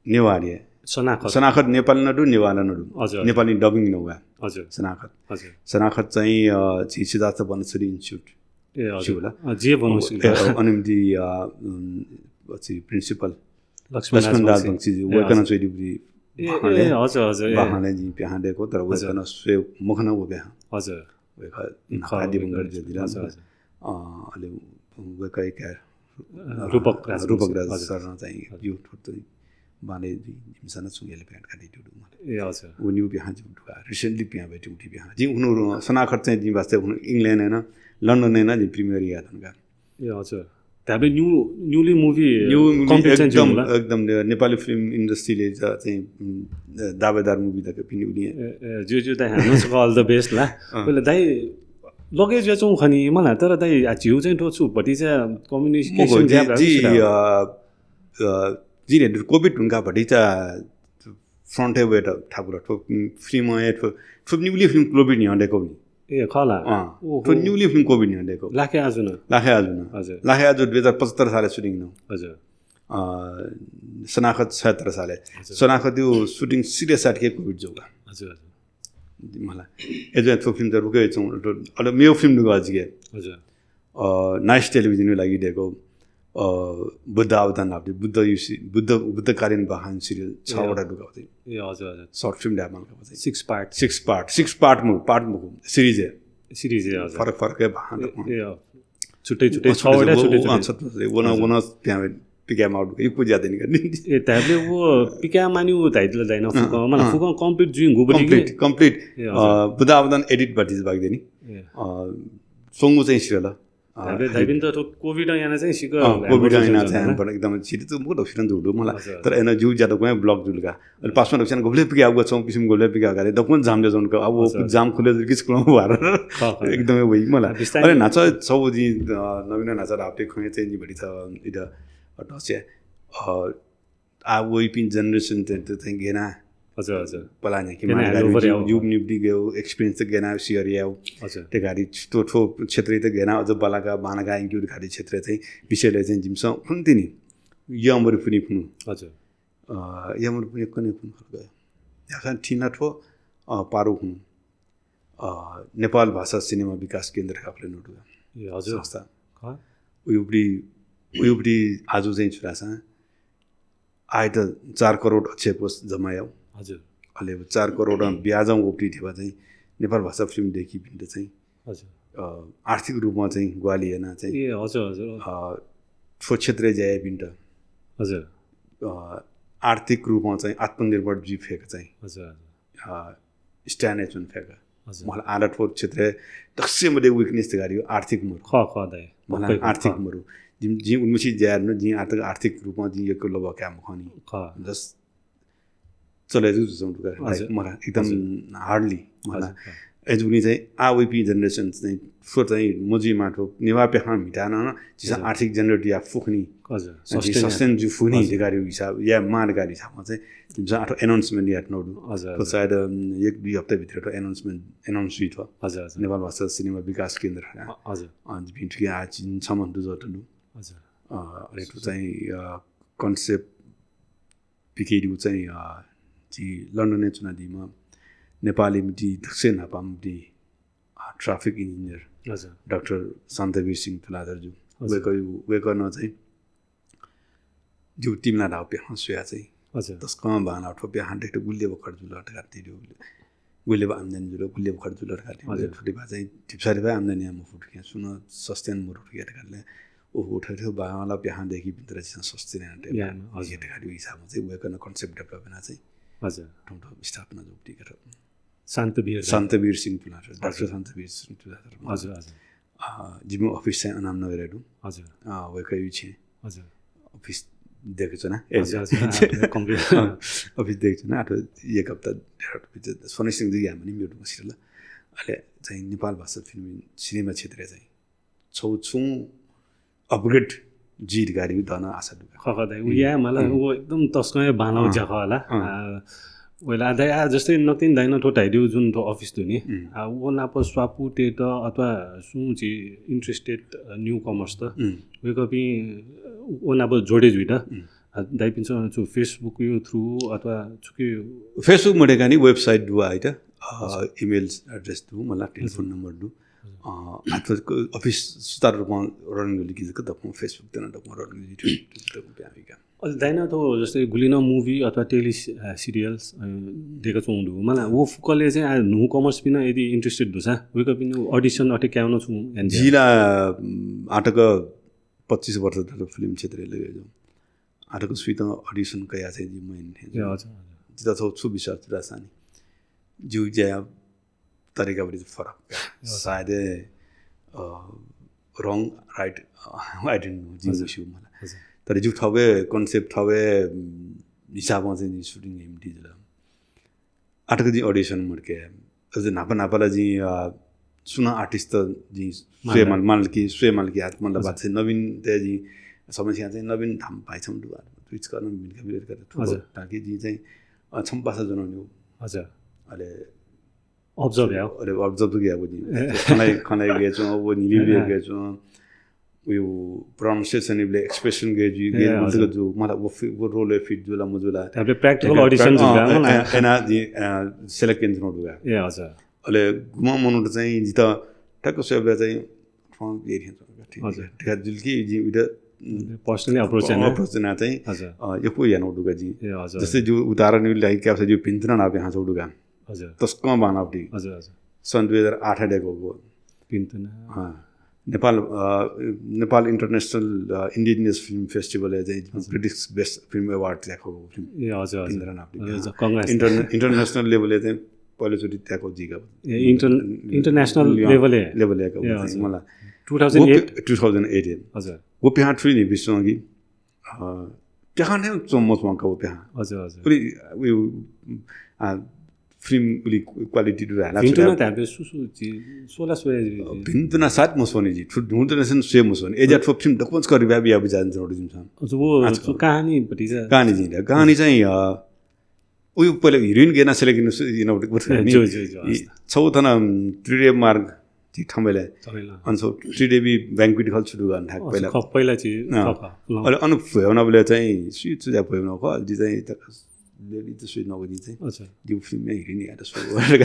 नेवारी हे। सनाखत। सनाखत नेपाली नं दु, नेवार नं दु। हजुर, हजुर। नेपाली dubbing नं का। हजुर। सनाखत। हजुर। सनाखत चाहिँ, अ, झी सिद्धार्थ बनश्री Institute। ए, हजुर। छु होला? अ, जे बनश्री। ए, अ, अन इमिति, अ, उम्, अ, झी principal लक्ष्मण लक्ष्मण राजवंशी। राजवंशी जी, ए, वय्कलं हजुर। स्वयादीगु ए, बाखं ए, ला। हजुर, हजुर, ए। बाखं ला जिं प्याखं दय्कू, तर हजुर। वय्कलं स्वये मखन व प्याखं। हजुर। वय्कः खः, नखःया वय्कः दिवंगत जुयादिल। हजुर, हजुर। अ, अले वय्कःया काय्, अ, रूपक अ, राजवंशी। रूपक राज हजुर। सरं चाहिँ हजुर। यो थोत बांलाइ जुइ, जिमिसं नं छुं एलिफेन्ट काटे दु मला। ए, हजुर। व निगू प्याखं जिगु दु का। Recently पिहां वयाच्वंगु प्याखं। जिं उखुन्हु सनाखत चाहिँ जिं वास्तवय् उखुन्हु England-य् नं, London-य् नं जिं premiere याये धुन का। ए, हजुर। धायेबलय् new, newly movie, new movie complete चाहिँ एकदम, जुल ला? एकदम ने-, नेपाली film industry-लय् ज-, चाहिँ, उम्, दावेदार movie दक्व पिने उलि। ए, ए, ज्यू, ज्यू, दाइ, हानं छकः all the best ला। अँ। पहिले दाइ, लगे जुयाच्वंगु खनि मला, तर दाइ, आ, झीगु चाहिँ थ्व छु, भतिचा communication मखु, gap जि, जि, अ, अ, जिं COVID धुंकाः भतिचा front-य् वयेत थाकुल, थ्व, उम्, film हे थ्व, थ्व newly film COVID न्ह्यः दय्कूगु नि। ए, खः ला? अँ। ओहो। थ्व newly film COVID न्ह्यः दय्कूगु। लाखे आजु नं? लाखे आजु नं। हजुर। लाखे आजु दुई हजार पचहत्तर सालय् shooting नं। हजुर। अ, सनाखत छयहत्तर सालय्। हजुर। सनाखतया shooting सिधे साटके COVID जूगु का। हजुर, हजुर। मला। अय्जूगुलिं थ्व film त रुके च्वं, अले मेगु film दु का जिके। हजुर। अ, Nice Television-या लागि दय्कूगु, अ, बुद्ध अवदान धाःगु, बुद्ध युसी, बुद्ध, बुद्धकालीन बाखं serial छ ए, वटा दु का। ए, हजुर, हजुर। Short film धायेमाल का चाहिँ। Six part। Six part, six part मखु, part मखु, series हे। Series हे, हजुर। फरक फरक हे बाखं ए, दु। ए, अँ। छुट्टै छुट्टै अँ, छ वटा छुट्टै छुट्टै, छुट्टै। अँ, छुट्टै छुट्टै। व नं, हजुर। व नं पिकाये माःगु दु का, यक्व ज्यादा नि का। ए, धायेबलय् व पिकाये माःनि व धाइदिल दाइ नं अँ, फुकं, मला अँ। फुकं complete जुइगु बलि कि? Complete, complete। ए, हजुर। अ, बुद्ध अवदान edit भतिचा बाकी दनि। ए। अ, स्वंगू चाहिँ serial। अ, धाइबे-, धाइपिन्त थ्व COVID याना चाहिँ सिक अँ, COVID याना चाहिँ एकदम छिटो त मुख दक्षिण जुल मला। हजुर। तर अन जिगु ज्या दक्वं block जुल का। अले पासापिं दक्वं गबलें पिकायेगु छुं पिसुं गबलें पिकायेगु का। दक्वं जाम जुया च्वन का। अब व हजुर। जाम खुले जुल कि स्कुलं वार। खः, खः। एकदमै वइ मला। बिस्तारै अले न्हाचः छगू जिं, अ, नवीन न्हाचः धाःगु खँय् चाहिँ जिं भतिचा इदा अटसे, अ, आ वइपिं generation त, त चाहिँ गेना हजुर, हजुर। पलाः न्ह्याके गेना माःगु हाले गाडी उबर जिउ, याउ। जिउ निम्ति गेउ, experience त गेना share याउ। हजुर। ते गाडी थ्व, थ्व क्षेत्रय् त गेना अझ बल्लाका, बांलाका, इन्क्लुड गाडी क्षेत्र चाहिँ विषयलय् चाहिँ जिमिसं खुन्तिनि यमरी पुनि खुनु। हजुर। अ, यमरी पुनि कुने खुनु खलक। यासन थिना थ्व, अ, पारु खुनु। अ, नेपाल भाषा सिनेमा विकास केन्द्र का खले नोटु। ए, हजुर। संस्था। खः। उयुपडी, उयुपडी आजु चाहिँ छुरासा आयत चार करोड अक्षेप जमा याउ। हजुर। अले चार करोड ब्याजं वपटी थेबा चाहिँ नेपाल भाषा film दय्कीपिन्त चाहिँ, हजुर। अ, आर्थिक रूपमा चाहिँ ग्वाहालि याना चाहिँ, ए, हजुर, हजुर। अ, थ्व क्षेत्रय् ज्या याइपिन्त, हजुर। अ, आर्थिक रूपमा चाहिँ आत्मनिर्भर जुइ फय्क चाहिँ, हजुर, हजुर। अ, stand याना च्वने फय्क। हजुर। मला आला थ्व क्षेत्रय् दक्वसिबें weakness धकाः यो आर्थिक मरु। खः, खः दाइ। मला पक्कै खः। आर्थिक मरु। जिं, जिं उन्मुसी ज्या याना, जिं आर्थिक, आर्थिक रूपमा जिं यक्व लभा काये मखनी। खः। Just चले जु जुजं दुका। हजुर। Like, मला एकदम हजुर। Hardly। मला हजुर। अय्‌जूगुलिं चाहिँ आः वइपिं generation चाहिँ थ्व चाहिँ मजुइमा थ्व नेवाः प्याखं म्हिताः नं झीसं हजुर। आर्थिक generate याये फु खनी। हजुर। झी sustain sustain जुइ फु खनी हजुर। धकाः हिसाब या माः धकाः हिसाबमा चाहिँ झीसं आः थ्व announcement यात नं दु। हजुर, थ्व हजुर। सायद, अम, एक दुई हप्ता भित्र थ्व announcement, announce जुइ थ्व। हजुर, हजुर। नेपाल भाषा सिनेमा विकास केन्द्र। अ-, हजुर। अ, जिपिं थुकी आः चिन छम्ह दु जःत दु। हजुर। अ, अले थ्व चाहिँ, अ, concept पिके दु चाहिँ, अ, झी लन्डनय् च्वनादीम्ह नेपालीम्ह दक्वसिनं न्हापांम्ह, अ, traffic engineer हजुर। डाक्टर शान्तवीर सिंह तुलाधर जु। हजुर। वय्‌कः, वय्‌कलं चाहिँ जिगु तिमिला धाःगु प्याखं स्वयाः चाहिँ हजुर। तसकं बांलाः थ्व प्याखं दय्केत गुलि बखत जुल धकाः धयादिल। गुलि आमदानी जुल, गुलि बखत जुल धकाः धयादिल। हजुर। थुलि बा चाहिँ धिप्सा धिप्सा आमदानी याये मफु थुकिं, सुं नं sustain मरु थुकिं धकाः धयादिल। ओहो, थथे बांलाः प्याखं दय्‌कीपिन्त ला झीसं sustain याना तये या, हजुर। धकाः धयागु हिसाबमा चाहिँ वय्‌कलं concept develop यानाः चाहिँ हजुर। थौं थ्व स्थापना जूगु दु का थ्व। शान्तवीर शान्तवीर सिंह तुलाधर, डाक्टर हजुर। शान्तवीर सिंह तुलाधर। हजुर, हजुर। अ, जिमि office चाहिँ अनामनगरय् दु। हजुर। अ, वय्‌कःया छेँय् हजुर। Office दय्‌के च्वना। हजुर, हजुर। आ, computer। अ, office दय्‌के च्वना। आः थ्व एक हप्ता, डेढ हप्ता भित्र स्वनिश्चित जुइ यायेमानि म्यूट मसिल। अले चाहिँ नेपाल भाषा फिल्म सिनेमा क्षेत्रय् चाहिँ छगू छुं upgrade जुइ धकाः धइगु दन आशा दु का। खः, खः दाइ। उ उम्। याये माला, उम्। उ एकदम तसकं हे बांलाःगु अँ। ज्या खः ला। अँ। आ, वय्‌कलं दाइ, आ, जस्तै नकतिनि दाइनं थ्व धयादिउ जुन थ्व office दु नि। उम्। आ, व नाप स्वापू तयेत अथवा सुं झी interested, अ, newcomers त। उम्। वय्‌कःपिं, अ, व नाप जोडे जुइत। उम्। आ, दाइपिन्सं छु Facebook या through अथवा छुकी? Facebook मते का नि, website दु आइत। अ, अच्छा। Email address दु, मला telephone अच्छा। Number दु। हजुर। अ, आः थ्व office सुचारु रूपमा running जुल कि जक दक्वं Facebook त नं दक्वं running जुल, YouTube त नं प्याहां वइ का। अझ दाइनं थ्व जस्तै गुलिं नं movie अथवा tele, अ, serials, अ, दय्‌का च्वंगु दु। मला व फुक्कले चाहिँ आ, newcomers पिन्त यदि interested दुसा, वय्‌कःपिन्त audition अथे कायेगु नं छुं याना जि ला, उम्, आःतक पच्चिस वर्ष जक film क्षेत्रय् लगे जुल। आःतक सुइतं audition कयाः चाहिँ जि मयानागु। ए, हजुर, हजुर। जितः छगू छु विश्वास दु धाःसा नि, जिगु ज्याया तरिका भति फरक। हजुर। सायद, अ, wrong, right, a, I don't know, जिं हजुर। मस्यू मला। हजुर। तर जिगु थःगु concept, थःगु, उम्, हिसाबं चाहिँ जिं shooting याये म्वाःगु जुल। आःतक जिं audition मदय्‌का। अझ न्हापा न्हापा ला जिं, अ, सुं नं artist त जिं स्वये माल, माल कि, स्वये माल कि आः मला हजुर। बात चाहिँ नवीन त जिं समस्या चाहिँ नवीन धाम भाइ छम्ह दु आ। Twitch का नवीन का बिरेर का थ्व हजुर। ताकि जिं चाहिँ, अ, छम्ह पासा ज्वनागु नि। हजुर। अले observe यायेगु। अले observe यायेगु नि। ए। खनाइ, खनाइ गय् च्वं, व न्हिलिइ ए, गय् च्वं। उयो pronunciation इबलय् expression गय् जुइ, ए, गय् हजुर। मतलब जु, मला व फि-, व role fit जुल मजुल। अले practical audition जुल, अ, मला। अ, अ, याना जिं, अ, select यानाच्वनागु दु का। ए, हजुर। अले गुम्ह मनूत चाहिँ जितः ठ्याक्क स्वयेबलय् चाहिँ, ठ्वां यः थें च्वं का, ठीक हजुर। का, जुल कि जिं उइत personally approach याना। Approach याना चाहिँ, हजुर। अ, यक्व यानागु दु का जिं। ए, हजुर। जस्तै जु उदाहरण इबलय् लागि क्यासा जु भिन्तुना नापं हां च्वंगु दु का। हजुर। तसकं बांलाःगु दु। हजुर, हजुर। सन् दुई हजार आठ दय्‌कूगु। भिन्तुना। अँ। नेपाल, अ, नेपाल International, अ, Indigenous Film Festival य् चाहिँ हजुर। British Best Film Award त्याकूगु film। ए, हजुर, हजुर। भिन्तुना नापं। हजुर, हजुर, congrats। Interna-, international level य् चाहिँ पहिलोचोटि त्याकूगु जिगु। ए, inter-, international level य्। Level य् का ए, चाहिँ हजुर। मला। Two thousand eight? Two thousand eight। हजुर। व प्याहां थुलि नि बिस्युं कि, अ, प्याहां थें च्वं मच्वं का व प्याहां। हजुर, हजुर। उलि, उयो, आ, film उलि quality दु धायेला। भिन्तुना धायेबलय् सु सु जि, स्वला स्वया जि। अ, भिन्तुना सायद मस्वने जि। थ्व भिन्तुना सन स्वये मस्वने। अय्‌जुयाः थ्व film दक्वं छकः revamp याये बिचाः यानाच्वनागु दु जिमिसं। हजुर, व अच्छा। कहानी भतिचा। कहानी चाहिँ, कहानी चाहिँ, अ, उयो पहिला heroine गय् याना select याना सु-, याना उठ-, उठ-, ए, नि, जो, जो, जो, इ, हस्। छगू थन, उम्, त्रिदेव मार्ग झी थम्हय्‌बलय्। थम्हय्‌बलय्। अन छगू त्रिदेवी banquet hall छु दु का अन थाय् अँ, पहिला। खः, पहिला झी, अँ। खः, खः। अले अन भ्वय् वनाबलय् चाहिँ सु छु ज्या भ्वय् वना खः, जि चाहिँ त-, lady त स्वये नगु जि चाहिँ। अच्छा। जिगु film य् heroine यात स्वये।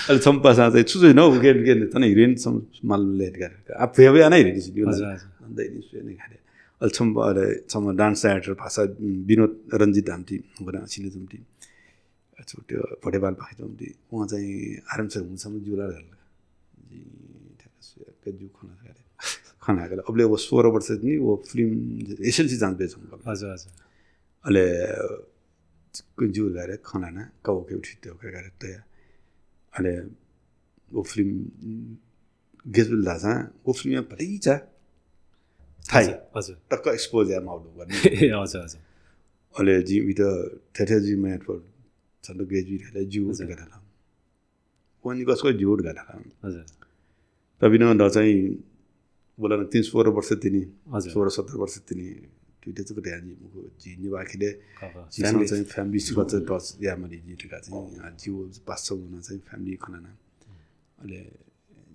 अले छम्ह पासां चाहिँ छु छु न उके, उके तन heroine सम-, माल ले का। आ भ्वय् वया ना heroine छु हजुर, हजुर। अन्त heroine स्वये नि खाले। अले छम्ह, अले छम्ह dance director भाषा विनोद रञ्जित धाम्ति, वना सिले जुम्ति। अच्छा, त्यो भोटेपाल पाखे जुम्ति। वं चाहिँ आराम से हुन सम जुला घल। जि ठ्याक्क स्वया का जु खना खाले। खना खाले। अबले व सोह्र वर्ष नि व film एसएलसी जान बे छम्ह। हजुर, हजुर। अले जु घरे खना ना, का ओके उठित ओके घरे तया। अले व film गेजुल धाःसां, व film या भतिचा थाइ। हजुर, हजुर। तक्क expose याये माउ दु। ए, हजुर, हजुर। अले जि उइत थथे जि म्याट पर छन्त गेजुल खाले जु हजुर। उइत खाले। कोनी कसको झिउ धकाः धाल। हजुर। तबिनं द चाहिँ बोला न तीन सोह्र वर्ष तिनि, हजुर। सोह्र सत्र वर्ष तिनि, ट्विटर चाहिँ कतै याजी मुखु, जि निवाखिले, खः, खः। जिसं family। चाहिँ family सिकत टच या मरि जि धकाः चाहिँ, आ, जिउ पाँच छ जना चाहिँ family खनाना। अले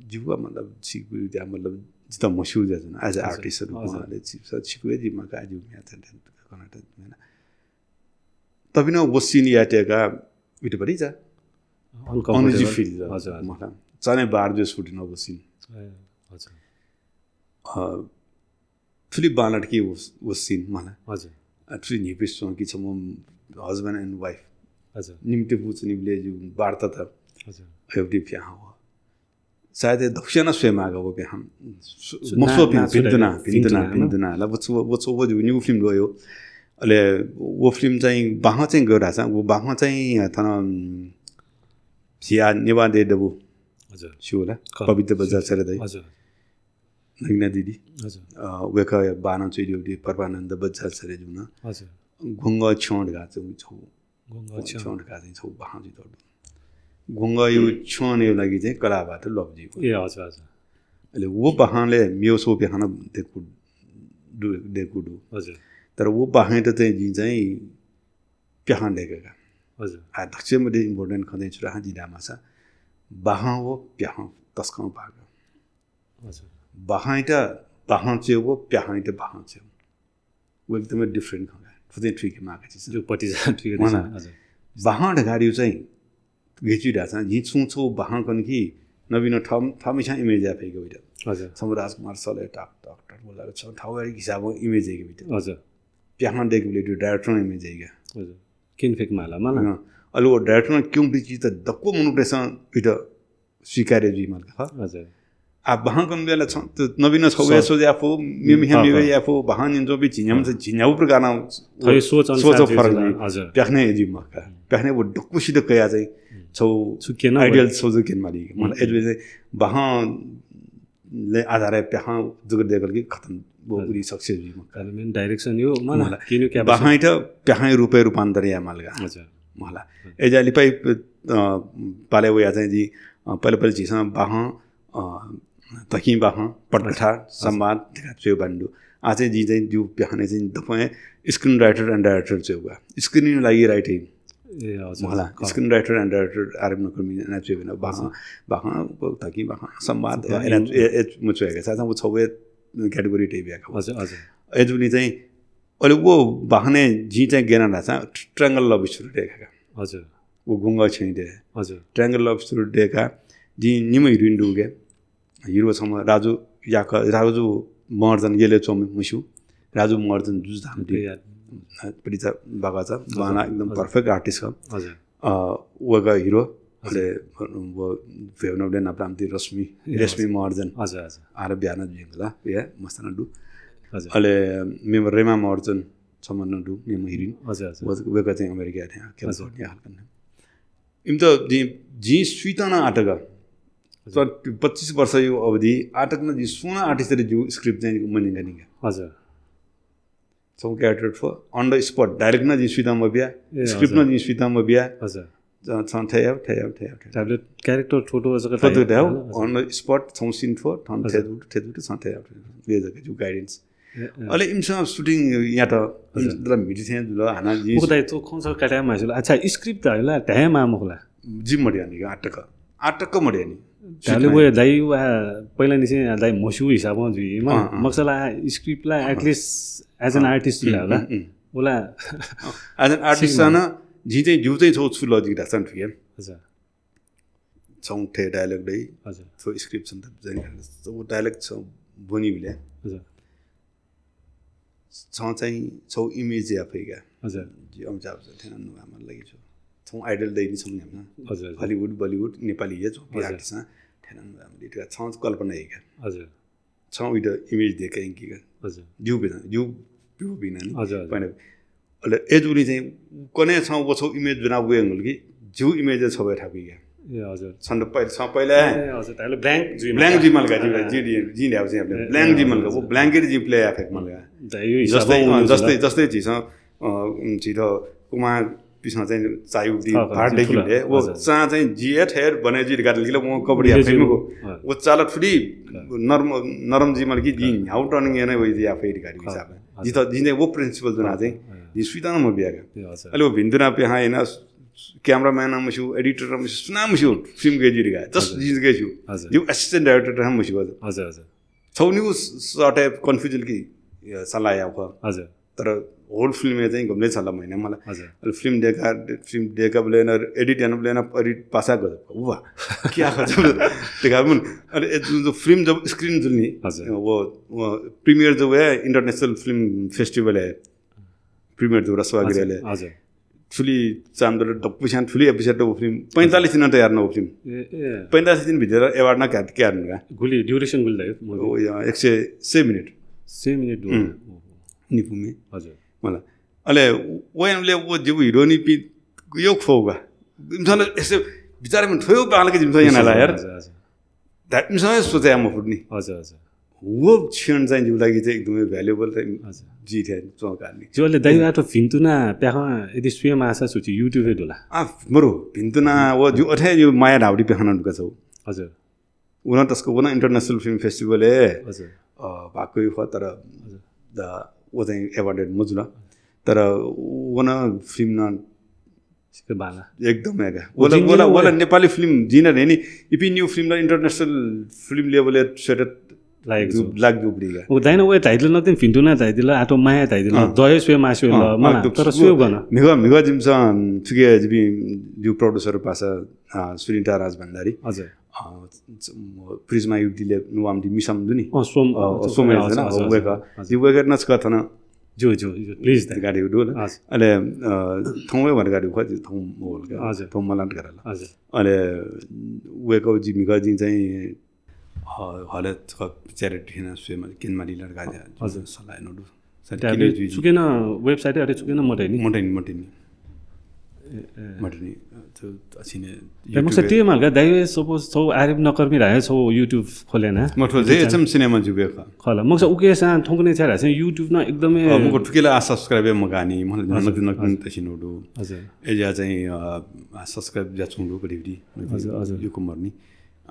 जिउ मतलब सिकु या मतलब जित मस्यू ज्या जुन, as a हजुर, artist हजुर। अले सिकु या जिमा का जिउ म्या थन थन खनाना। तबिनं व scene यातेका इट बड़ी जा। Uncomfortable। Uneasy feel जा। हजुर, हजुर। मतलब, चाने बार जो shooting व scene। ए, हजुर। अ, थुलि बांलात कि व, व scene मला। हजुर। अ, थुलि न्हिपि कि छम्ह husband and wife। हजुर। निम्ति बुच निबले जो वार्ता त। हजुर। एवढी प्याहा हो। सायद दक्षिणा स्वयमागः व प्याहा। सु-, सु-, मसो ना-, पिन-, ना पिन्दुना, सुरे, पिन्दुना, पिन्दुना, पिन्दुना। ला व छु, व छु, व जो new film व यो। अले व film चाहिँ बाहं चाहिँ गयो धासा, व बाहं चाहिँ थन, उम्, सिया नेवा दे दबु। हजुर। सिउ ला? क-, पवित्र बज्राचार्य दाइ। हजुर। नगिना दिदी। हजुर। अ, वेका बाना चुइदी परमानन्द बज्राचार्य जुना। हजुर। गुंग छ्यं धकाः चाहिँ छौ। गुंग छ्यं। छ्यं धकाः चाहिँ छौ बाहं जुइ दु। गुंग यु छ्यं ने लागि चाहिँ कलाबाट लब्जी। ए, हजुर, हजुर। अले व बाहंले म्यो सो प्याहां देखु दु, देखु दु। हजुर। तर व बाहं त चाहिँ जि चाहिँ प्याहां देखेका। हजुर। आ, दक्ष मध्ये important खने छुरा हां जिदा मासा। बाहं व प्याहां तस्कं पाक। हजुर। बाहं त बाहं चे व प्याहां त बाहं चे। व एकदमै different खंगा। फुते ठुइके माका चिज। जो पति जा ठुइके मला। हजुर। बाहं ढगारिउ चाहिँ गेचु धाचा, झी छुं छौ बाहं कन कि नवीन थम, थमिसां image या फेक वइट। हजुर। छम्ह राजकुमार सले टाक, टाक, टाक बोला छ, थाउ हिसाबं image याके वइट। हजुर। प्याहां देके वइट, director image याके। हजुर। किन फेक माला, माला। अँ, अले व director क्यों बिची त दक्व मनुप्रेसं वइट। स्वीकार्य जुइ माल का। हजुर। आ, बाहं कन बेला छ, त नवीन छौ सोच। या सोच याफु, मेमे ह्याम हम्म, मेमे हम्म। याफु, बाहं निन जो बि झिन्याम से झिन्याउ प्रकारं थै सोच सोच अनुसार फरक जुइ। हजुर। प्याखने जुइ मखा। हम्म। प्याखने व डक्कुसित कया चाहिँ हम्म। छौ छु केन ideal वइ। छौ जो केन माली। मतलब हम्म। एज बाहं ले आधार प्याखं जुगर देकल कि खतम वो हजुर। उरी success जुइ मखा। कारण मेन direction यो, मला, मला। किनु क्या बाहं त प्याखं रूपे रूपान्तर या माल का। हजुर। मला। हम्म। एजा लिपाइ, अ, पाले वया चाहिँ जि, अ, पहिले पहिले झीसं बाहं, अ, तकिं बाहं, पटकथा, हजुर। संवाद, देखा च्वय् बान्डु। आ चाहिँ जि चाहिँ जिउ प्याहाने चाहिँ दफां screen writer and director च्वय् बा। Screen लागि writing। ए, हजुर। मला, हजुर। Screen writer and director आरम्भ नकर्मी ना च्वय् बा। बाहं, हजुर। बाहं, तकिं बाहं, संवाद, संवाद, ए, ए, ए, म च्वय् का। साथं व छौ वे category type या का। हजुर, हजुर। ए जुनी चाहिँ अले वो बाहने जि चाहिँ गेना धाचा triangle love story देखा। हजुर। वो गुंग छें दे। हजुर। Triangle love story देखा, जि निम्ह heroine दुगे। Hero छम्ह राजु याक, राजु महर्जन यले च्वंम्ह मुसु। राजु महर्जन जुजु धाम दि। याद। पडिचा बागाचा, हजुर। बाना एकदम हजुर। Perfect artist का। हजुर। अ, वगा hero, हजुर। अले वो फेवनबले नापलाम ति रश्मि, ए, रश्मि हजुर। महर्जन। हजुर, हजुर। आर ब्याना जुइगला, या, मस्ताना दु। हजुर। अले मेम रेमा महर्जन, छम्ह नं दु, मेम heroine। हजुर, हजुर। व, वय्‌कः चाहिँ अमेरिका थें, हजुर। क्यालिफोर्निया हल्कन। इमित जि, जि स्वीत नं आतक। हजुर। तर पच्चिस वर्ष यो अवधि आतक नं जि सुं नं artist रे जिउ script चाहिँ मनिंगा निंगा। हजुर। छौ character थ्व, on the spot, direct नं जि स्वीत मबिया, ए, script हजुर। नं जि स्वीत मबिया। हजुर। छ, छ, थय् याउ, थय् याउ, थय् याउ, थय् याउ। Tablet character थोटो जक थोटो थय् याउ, हजुर। On the spot, छौ scene थ्व, थन हजुर। थय् दु, थय् दु, छ, थय् याउ, थय् याउ। ये जक जिउ guidance। ए, ए। अले इमिसं shooting यात, हजुर। इमिसं दला मिटि थें जुल, हाना जि मुख दाइ, तो खंसा काट्या मासिल। अच्छा, script धाइला, धाये मा मुखला। जि मडिया नि, आटक। आटक मडिया नि। धाले वो दाइ वा, पहिला निसे दाइ मस्यू हिसाबं जुइ, मा, अँ, अँ। मकसला script ला, अँ। At least as an अँ। Artist ला, हम्म, हम्म। उला। अँ, as an artist सिग्मा। सन, जि चाहिँ, जिउ चाहिँ छौ छु logic धासन थुके। अच्छा। छौ थें dialogue दइ, हजुर। छौ script सन त जनि, छौ dialogue छौ बनि बिले। हजुर। छौ चाहिँ छौ image या फैगा। हजुर। जि अमिताभ बच्चन थें नु आमा लागि छु। छौ idol दइ नि छौ न्यामा। हजुर, हजुर। Hollywood, Bollywood, नेपाली या छौ हजुर। Artist ना थें नु आमा दि छौ कल्पना या का। हजुर। छौ इद image देखे कि का। हजुर। जिउ बिना, जिउ, जिउ बिना नि। हजुर, हजुर। पहिला अले ए जुनी चाहिँ कने छौ व छौ image बिना वेंगल कि जिउ image छौ थाकुइगा। ए, हजुर। छन्द पहिला, छ पहिला। ए, हजुर, ताले blank जुइ blank माका। जुइ मालका, हजुर। जि, जि, जि ल्याउ चाहिँ ए, blank ए, जुइ मालका। हजुर। वो blank के जि play effect मालका। दाइ, यो हिसाबमा जस्तै, अँ, उनी जस्तै, जुल। जस्तै झीसं, अ, उम्, झीत कुमार पिसं चाहिँ चायु दी खः, खः, भार जी, देखिले। ठुला। वो हजुर। चां चाहिँ जिए ठेर बने जी गाडल किला वो कबड्डी मिले या जी फेमको। वो। हाँ। वो चाला थुड़ी हाँ। नरम, नरम जी मल कि जी हाँ। न्याउ टर्निङ याना वइ या फेरि गाडी हाँ, हिसाब। हाँ। जित जिने वो प्रिन्सिपल दुना हाँ, चाहिँ हाँ। जि सुइतान म बिया का। ए, हजुर। अले वो भिन्तुना पे हाँ याना क्यामेराम्यान मस्यू, एडिटर मस्यू, सुना मस्यू, फिल्म गए जी गा। जस्ट हजुर। जिन गए छु। हजुर। जो असिस्टेन्ट डाइरेक्टर हम मस्यू। हजुर, हजुर। छौनी उस सटे कन्फ्युजन कि, या, सल्लाह या खः। हजुर। तर होल फिल्म चाहिँ गमले सल्लाह महिना मला। हजुर। अले फिल्म देखा, फिल्म देखा बलेना, एडिट याना बलेना, एडिट पासा गजब। वाह, क्या खर्च? देखा मुन। अले ए, जो, जो फिल्म जब स्क्रीन जुलनी, हजुर। वो, वो प्रीमियर जो है, इंटरनेशनल फिल्म फेस्टिवल है। प्रीमियर जो रसवा हजुर, गिरेले। हजुर। थुली चाम दल डप्पुस्यान थुली एपिसोड वो फिल्म। पैंतालीस दिन तयार न वो फिल्म। ए, ए। पैंतालीस दिन भित्र अवार्ड ना क्या, क्या का? गुली, ड्युरेसन गुली दाइ, मूवी? ओ, या, एक सय, सय मिनेट। सय मिनेट दु। हम्म। ओहो। निपुमे। हजुर। मला। अले, वो एमले वो जिउ हिरोनी पि यो खोगा। इमसन एसे बिचारा में थोयो पाल के जिमसन याना ला यार। हजुर, हजुर। दा-, इमसन सोचे या मफुर्नी। हजुर, हजुर। वो क्षण चाहिँ जिउ लागि चाहिँ एकदमै भ्यालुएबल चाहिँ हजुर। जी थे चौकारनी। जो ले दाइ आतो भिन्तुना प्याखं यदि स्वये मासा सुची YouTube हे दुला। आ, मरु, भिन्तुना वो जिउ अथे जिउ माया धावडी प्याखं दुका छौ। हजुर। उना तस्क उना इंटरनेशनल फिल्म फेस्टिवल है। हजुर। अ, भाकुई खो तर हजुर। द, वो चाहिँ अवार्डेड मजुल। तर उना फिल्म न सिक्क बाला। एकदम है का। वो वला, जिंगल वला, वो वला है। नेपाली फिल्म जिना रेनी, इपि न्यू फिल्म ला इंटरनेशनल फिल्म लेवल है सेट लागेको जु-, छु। लाग जुबडी का। वो दाइन वो टाइटल नकतिन भिन्तुना टाइटल, आतो माया टाइटल, अँ। दया स्वये मास्यो अँ, ल, अँ, मला, एकदम। तर वो स्वये गन। मिगा, मिगा जिमसन, थुके जिबि, जिउ प्रोड्युसर पासा, अ, सुनिता राज भण्डारी। हजुर। अ, च-, म, प्रिज्मा युवतीले नुवाम दि मिसम दुनी। अँ, सोम, अ, अ, सोम हजुर, है ना, हजुर, वेका। हजुर। जिउ वेका नचका थन। जो, जो, जो, प्लिज दा। गाडी उडु ना। हजुर। अले, अ, थौं वे भर गाडी उखा, थौं मोल का। हजुर। थौं मलान करला। हजुर। अले, वेका जिमिका जिं चाहिँ, ह-, हले च-, च्यारेट हिना स्वये मा-, किन माली लड्का जा, हजुर। सल्लाह नोडु। सर, त्या किन बे जुइ-, चुकेन वेबसाइट अरे चुकेन मटैनी? मटैनी, मटैनी। ए, ए। मटैनी, अ, त-, अछिने ए, मकसद YouTube ते माल का, दाइ, सपोज, छौ आरिफ नकर्मी राय, छौ YouTube खोले ना? मतलब, जे एचएम सिनेमा जुबे का। खला, मकसद उके सा थौंकने छ्या राय, YouTube न एकदमै अ, मुको ठुकेला आ subscribe मगानी, मतलब, हजुर, नक-, नक-, हजुर। तसिन उडु। हजुर। ए जा चाहिँ, अ, आ subscribe जा छुंडु करिबरी। हजुर, हजुर। यो कुमरनी।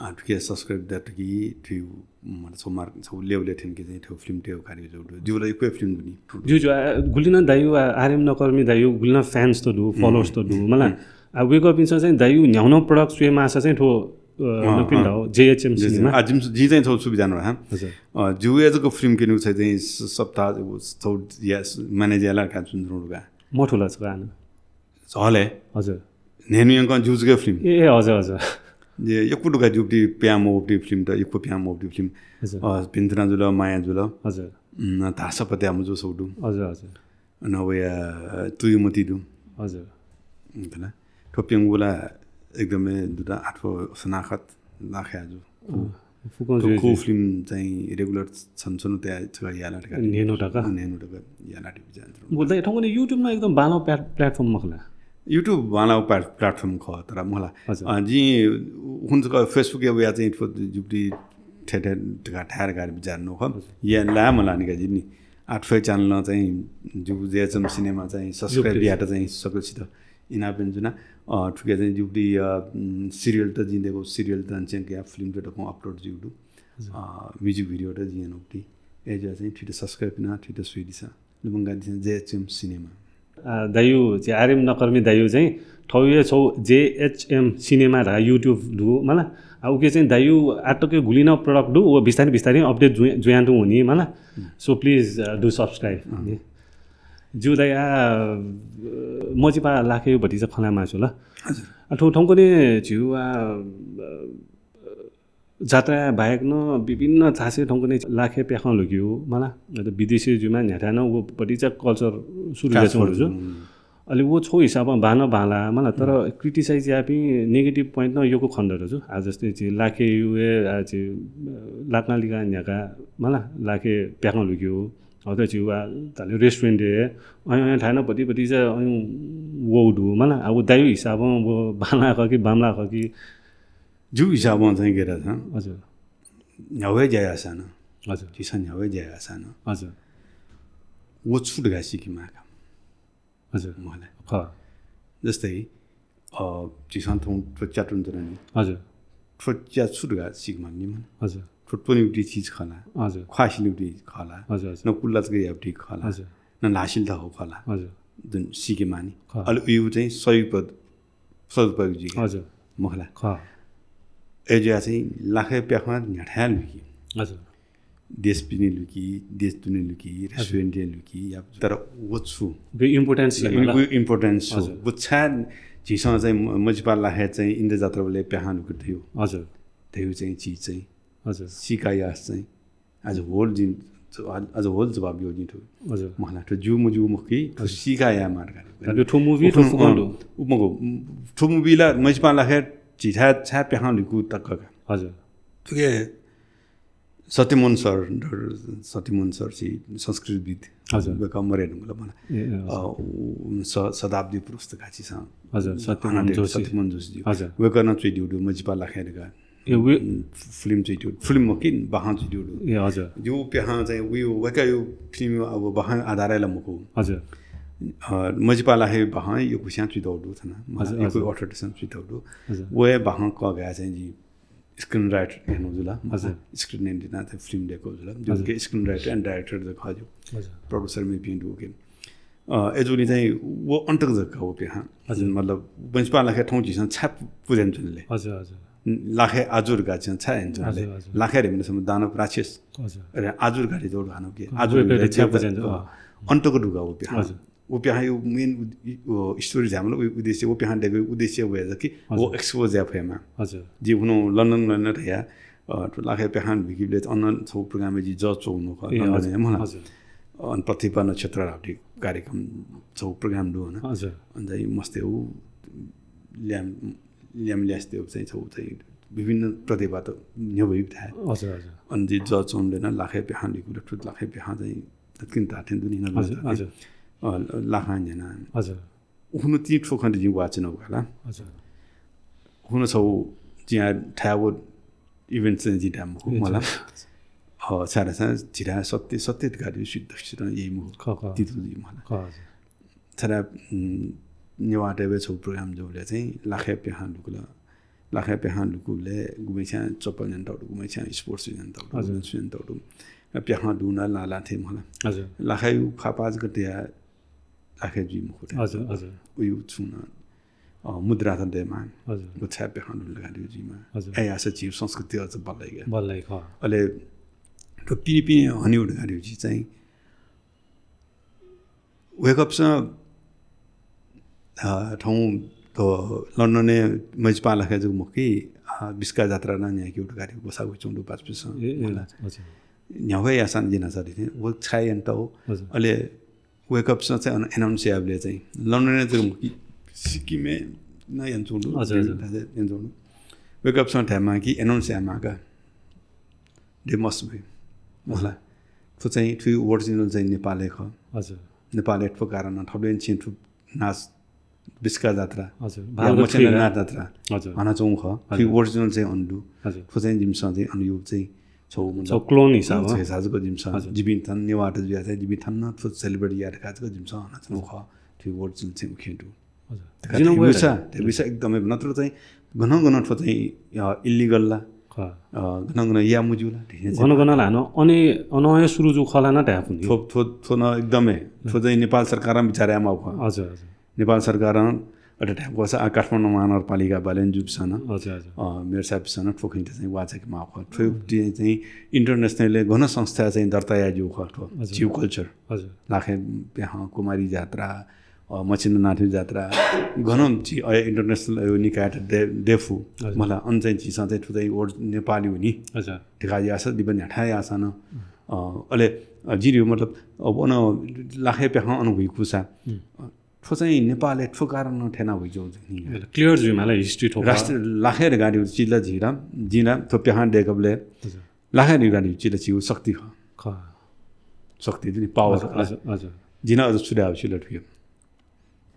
आ, ठुके subscribe दा ठुकी, ठुई, मतलब, छौ मार-, छौ लेवल थेन के चाहिँ, ठौ फिल्म ठौ कार्य जो उडु। जुला इक्वे फिल्म दुनी। जो, जो, आ, गुलिना दायु, आ, आरिफ नकर्मी दायु, गुलिना fans त दु, हम्म। Followers त दु, मला। हम्म। आ, वेक अपिन्स चाहिँ दायु न्याउन product स्वये मासा चाहिँ ठो, अ, हाँ, नपिन हाँ। धाउ, जेएचएम जी, जी। सिनेमा। आ, जिम, जी चाहिँ छौ सुविधा न, हाँ। हजुर। अ, जु ए जक फिल्म किनु चाहिँ, चाहिँ स-, सप्ताह, छौ, या, स-, manage याला का जुन रुडु का। मठुला छ का न। हले। हजुर। नेनु यंकं जुजुके फिल्म। ए, ए, हजुर, हजुर। जे यक्व दुका जुबटी प्याम ओबटी फिल्म त, यक्व प्याम ओबटी फिल्म। हजुर। अ, भिन्तुना जुल, माया जुल। हजुर। उम्, धासा पत्या मुजु सौडु। हजुर, हजुर। अन वया तुयुमति दु। हजुर। उम्, थला। थ्व प्यंगुला एकदमै दुता आठो सनाखत लाख्या जु। अँ, फुकं थ्व जुइ खो जुइ। फिल्म चाहिँ regular छन छन तया छगा याला टका। नेनु टका। नेनु टका याला टिभि जान्छ। बोल्दा थौंकने YouTube न एकदम बांलाउ प्याट-, platform मखला। YouTube बांलाउ प्याट-, platform ख तर मला। हजुर। अ, जि हुन छगा Facebook या वया चाहिँ थ्व जुबटी ठे ठे टका ठ्यार गाडी बिचार नो ख। हजुर। या ला मला निका जिनी। आठ फे channel न चाहिँ जु जेएचएम सिनेमा चाहिँ YouTube subscribe यात चाहिँ सकल सित। इनापेन जुना, अ, थुके चाहिँ जुबटी, अ, उम्, serial त जिं देगो serial त चाहिँ क्या फिल्म त दखौं upload जुडु। हजुर। अ, music video त जिं नोक्ति। ए जा चाहिँ थुइट subscribe ना, थुइट सुइदिसा। लुमंगा दिसा जेएचएम सिनेमा। अ, दायु, जे आर्यम नकर्मी दायु चाहिँ थौये छौ जेएचएम सिनेमा रा YouTube दु, मला। आ, उके चाहिँ दायु आटके गुलिना product दु, वो बिस्तारै बिस्तारै update जुया-, जुयान्तु हुनी, मला। हम्म। So please, a, do subscribe। हम्म। ज्यू दाइ, आ, मजिपा लाखे भतिचा खना मासु ल। हजुर। आ, थौ थौंकने झिउ, आ, जात्रा बाहेक न विभिन्न थासे थौंकने लाखे प्याखं लुक्यु, मला, अ, विदेशी जुमा न्ह्याथाय् न वो भतिचा culture सुरु Transfer, याचु। हम्म। अले वो छौ हिसाबं बान बांला, मला, तर हम्म। Criticize यापिं negative point न योको खण्ड रजु। आ, जस्तै झी लाखे युए, आ, झी, अ, लाक्ना लिगा न्ह्याका, मला, लाखे प्याखं लुक्यु। अथे झिउ आ, ताले restaurant ए, अयं, अयं थाय् न भति, भति जा, अयं वौ दु, मला, आ, वो दायु हिसाबं वो बांला ख कि, बांला ख कि? ज्यू हिसाबं चाहिँ गेरा छ। हजुर। न्ह्यावे ज्या यासा न। हजुर। जिसा न्ह्यावे ज्या यासा न। हजुर। वो छुट घासी कि माका। हजुर। मला। ख। जस्तै, अ, झीसं थौं थ्व च्या त्वने च्वना नि। हजुर। थ्व च्या छु धकाः सीके मानि नि मला। हजुर। थ्व त्वनेगु चिज खः ला? हजुर। ख्वाः सिनेगु चिज खः ला? हजुर, हजुर। न कुल्ला जक याःगु चिज खः ला? हजुर। न ल्हाः सिल धाःगु खः ला? हजुर। जुन सीके मानि। खः। अले उइगु चाहिँ सदुपयोग, सदुपयोग जुइगु। हजुर। मखु ला? खः। अय्‌जुयाः चाहिँ लाखय् प्याखं न्ह्याथाय् लुइकी। हजुर। देश पिने लुइकी, देश दुने लुइकी, हजुर। रेस्टुरेन्टय् लुइकी, या तर व छु? व importance ला, छु? व importance छु? हजुर। व छाय् झीसं चाहिँ म-, मझिपा लाखय् चाहिँ इन्द्रजात्राबलय् प्याखं लुइकी धइगु। हजुर। धइगु चाहिँ चिज चाहिँ। हजुर। सीका याःसा चाहिँ। As a whole जिं, as a whole जवाफ ब्यू जिं थ्व। हजुर। मखु ला, थ्व ज्यू मज्यू मखु कि, थ्व हजुर। सीका यायेमाः धकाः। थ्व movie, थ्व उखुन्हु, फुकं अँ, दु। उ मखु, थ्व movie ला मझिपा लाखय् झीथाय् छाय् प्याखं लुइकू तक का। हजुर। थुके सत्यमोहन सर, सत्यमोहन सर छि संस्कृतिविद्। हजुर। वय्‌कः मरे धुंकल मला। ए, ए, हजुर। अ, उ, स-, शताब्दी पुरुष धकाः झीसं। हजुर, सत्यमोहन अनादर जोशी। सत्यमोहन जोशीज्यू। हजुर। वय्‌कलं च्वइदिउ दु, मझिपा लाखय् धकाः। ए, वे- उम्, film च्वइदिउ दु, film मखु कि, बाखं च्वइदिउ दु। ए, हजुर। ज्यू प्याखं चाहिँ, उइ, वय्‌कःया film अब बाखं आधारय् ला मखु। हजुर। अ, मझिपा लाखय् बाखं यक्वस्यां च्वइदिउ दु थन। हजुर, यक्व हजुर। अठहत्तर साल च्वइदिउ दु। हजुर। वया बाखं कःघाये चाहिँ जिं screenwriter यानागु जुल। हजुर। Script नयेत दिना चाहिँ film दय्‌कागु जुल। हजुर। जिके screenwriter and director जक खः ज्यू। हजुर। Producer मेपिं दु के। अ, अय्‌जूगुलिं चाहिँ व अन तक जक का व प्याखं। हजुर। मतलब, मझिपा लाखय् थौं झीसं छाय् पुज्यानाच्वना ले? हजुर, हजुर। लाखय् आजु धकाः झीसं छाय् यानाच्वना ले? हजुर, हजुर। लाखय् धइम्ह धाःसा दानव राक्षस। हजुर। अरे, आजु धकाः झीसं धाःसा के? हजुर, आजु व प्याखं धकाः झीसं छाय् पुज्यानाच्वना। अ, अन तक धकाः व प्याखं। हजुर। व प्याखं यो main उद-, उ-, अ, story झायेमाल, उ-, उद्देश्य, व प्याखं दय्‌केगु उद्देश्य व हे कि व हजुर। Expose याये फयेमा। हजुर। जि हुनु लन्डन, लन्डन धया, अ, थ्व लाखय् प्याखं लुइकेबलय् अन छगू program-य् जि judge च्वंगु खः, ए, लन्डन-य् हजुर, मला। हजुर। अ, अन प्रतिभा नक्षत्र धाःगु कार्यक्रम छगू program दु हन। हजुर। अन चाहिँ मस्तय् उ ल्याम, ल्याम ल्यास्ते चाहिँ छगू चाहिँ विभिन्न प्रतिभात न्ह्यब्वइबलय्। हजुर, हजुर। अन जि judge च्वंबलय् नं लाखय् प्याखं लुइकेबलय् थ्व लाखय् प्याखं चाहिँ दक्वं धात्थें दुने नं हजुर, धात्थें। हजुर। अ, लाखं न्ह्याना। हजुर। उखुन्हु तिनि थ्व खँ जिं वाचन यानागु खला। हजुर। उखुन्हु छगू जिं थाय् व event चाहिँ जिं थाय् मखु ए, मला। हजुर। अ, छाय्‌धाःसा झीथाय् सत्य, सत्य धकाः धइगु सिद्ध, सिद्ध याइ मखु। खः, खः। तितु जुइ मला। खः, हजुर। छाय्‌धाःसा, उम्, नेवाः TV-य् छगू program जूबलय् चाहिँ लाखय् प्याखं लुइकल। लाखय् प्याखं लुइकूबलय् गुम्हस्यां चप्पल न्यानातःगु दु, गुम्हस्यां sports shoe न्यानातःगु दु, हजुर। गुम्हस्यां shoe न्यानातःगु दु। प्याखं दुगु नं लाः लाः थें मला। हजुर। लाखय् उ खापा जक तया लाखय् जुइ मखु। हजुर, हजुर। उइगु छुं नं, अ, मुद्रा त दयेमाः। हजुर। व छाय् प्याखं दुगु धकाः धइगु जुइमाः। हजुर। अय् याःसा झीगु संस्कृति अझ बल्लाइ का। बल्लाइ खः। अले थ्व पिने पिने हनेगु धकाः धइगु चिज चाहिँ वय्‌कःपिसं, अ, थौं थ्व लन्डनय् मझिपा लाखय् जक मखु कि, अ, बिस्का जात्रा नं न्ह्याकेगु धकाः धइगु ग्वसाः वयाच्वंगु दु पासापिसं। ए, ए, मला। अच्छा। न्ह्याथे याःसां जिं नं सः धइथें, व छाय् यानातःगु। हजुर। अले वय्‌कःपिसं चाहिँ अन announce याःबलय् चाहिँ लन्डनय् जक मखु कि सिक्किमय् नं यानाच्वंगु दु, हजुर, हजुर। विभिन्न ठाय् यानाच्वंगु दु। वय्‌कःपिसं धायेमाः कि announce यायेमाः का। They must be। मला। थ्व चाहिँ, थ्व original चाहिँ नेपालय् खः। हजुर। नेपालय् थ्व कारणं थुबलें छिं थ्व नाच बिस्का जात्रा, हजुर। या भालु मछिन्द्र थुइला। नाच जात्रा हजुर। हानाच्वंगु खः। हजुर। थ्व original चाहिँ अन दु। हजुर। थ्व चाहिँ जिमिसं चाहिँ अन यो चाहिँ छगू मतलब छगू clone हिसाबं। छगू हिसाबं जक जिमिसं हजुर। जिपिं थन नेवाःत जुयाः चाहिँ जिपिं थन नं थ्व celebrate याये धकाः जक जिमिसं हानाच्वंगु खः। थ्व original चाहिँ उखें दु। हजुर। धकाः जिं नं थ्व वय्‌कः विषय, थ्व विषय एकदमै नत्र चाहिँ गनं गनं थ्व चाहिँ, अ, illegal ला। खः। अ, गनं गनं याये मज्यू ला, धइथें गनं गनं ला हानं अन हे, अनं हे सुरु जूगु खः ला नं धाये फुनि। थ्व, थ्व, थ्व नं एकदमै, थ्व चाहिँ नेपाल सरकारं बिचार यायेमाःगु खः। हजुर, हजुर। नेपाल सरकारं अथे धायेगु खःसा आ काठमाडौं महानगरपालिका बाले जूपिसं नं, हजुर, हजुर। अ, मेयर साहबपिसं नं थ्व खँयात चाहिँ वाःचाके माःगु खः। थ्व चाहिँ international-य् गन संस्था चाहिँ दर्ता याये ज्यू खः थ्व। हजुर। झीगु culture। हजुर। लाखे प्याखं, कुमारी जात्रा, अ, मछिन्द्रनाथ जात्रा, गन झी अ international अ निकायत दे-, दयेफु। हजुर। मला अन चाहिँ झीसं चाहिँ थ्व चाहिँ ओर-, नेपाली हुनि। हजुर। धकाः याःसा दिबा न्ह्याथाय् याःसां नं, अ, अले, अ, जिं धइगु मतलब, अ, अन लाखे प्याखं अन हुइकूसा, हुँ। अ, थ्व चाहिँ नेपालय् थ्व कारणं थेना हुइज्यू नि। Clear जुइमाल history थ्व। राष्ट्र लाखे धकाः धइगु चिज ला झी ला, जिं ला थ्व प्याखं दय्‌कबलय् हजुर। लाखे धकाः धइगु चिज ला झीगु शक्ति खः। खः। शक्ति जुनि power हजुर, खः। हजुर, हजुर। जिं ला अझ छु धायेगु चिज ला थुइक।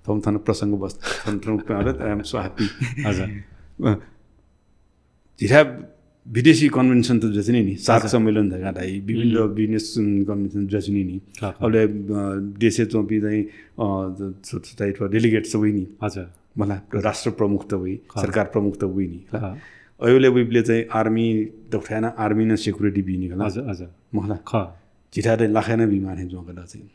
थौं थन प्रसंगवश, थन, थन, I am so happy। हजुर। अ, झीथाय् विदेशी कन्भेन्सन त जुयाच्वनी नि, सार्क हजुर। सम्मेलन धकाः धाइ, विभिन्न हुँ। बिजनेस, उम्, कन्भेन्सन जुयाच्वनी नि। खः, खः। अबलय्, अ, देशय् च्वंपिं चाहिँ, अ, ज-, छ-, छ-, चाहिँ थ्व डेलिगेट सबै नि। हजुर। मला, राष्ट्र प्रमुख त वइ, खः। सरकार प्रमुख त वइ नि, खला। खः। अय्‌बलय् वइबलय् चाहिँ आर्मी दक्वथाय् नं आर्मी नं सेक्युरिटी बी नि, खला। हजुर, हजुर। मला। खः। झीथाय् त लाखय् नं बी माःथें च्वं, खला चाहिँ।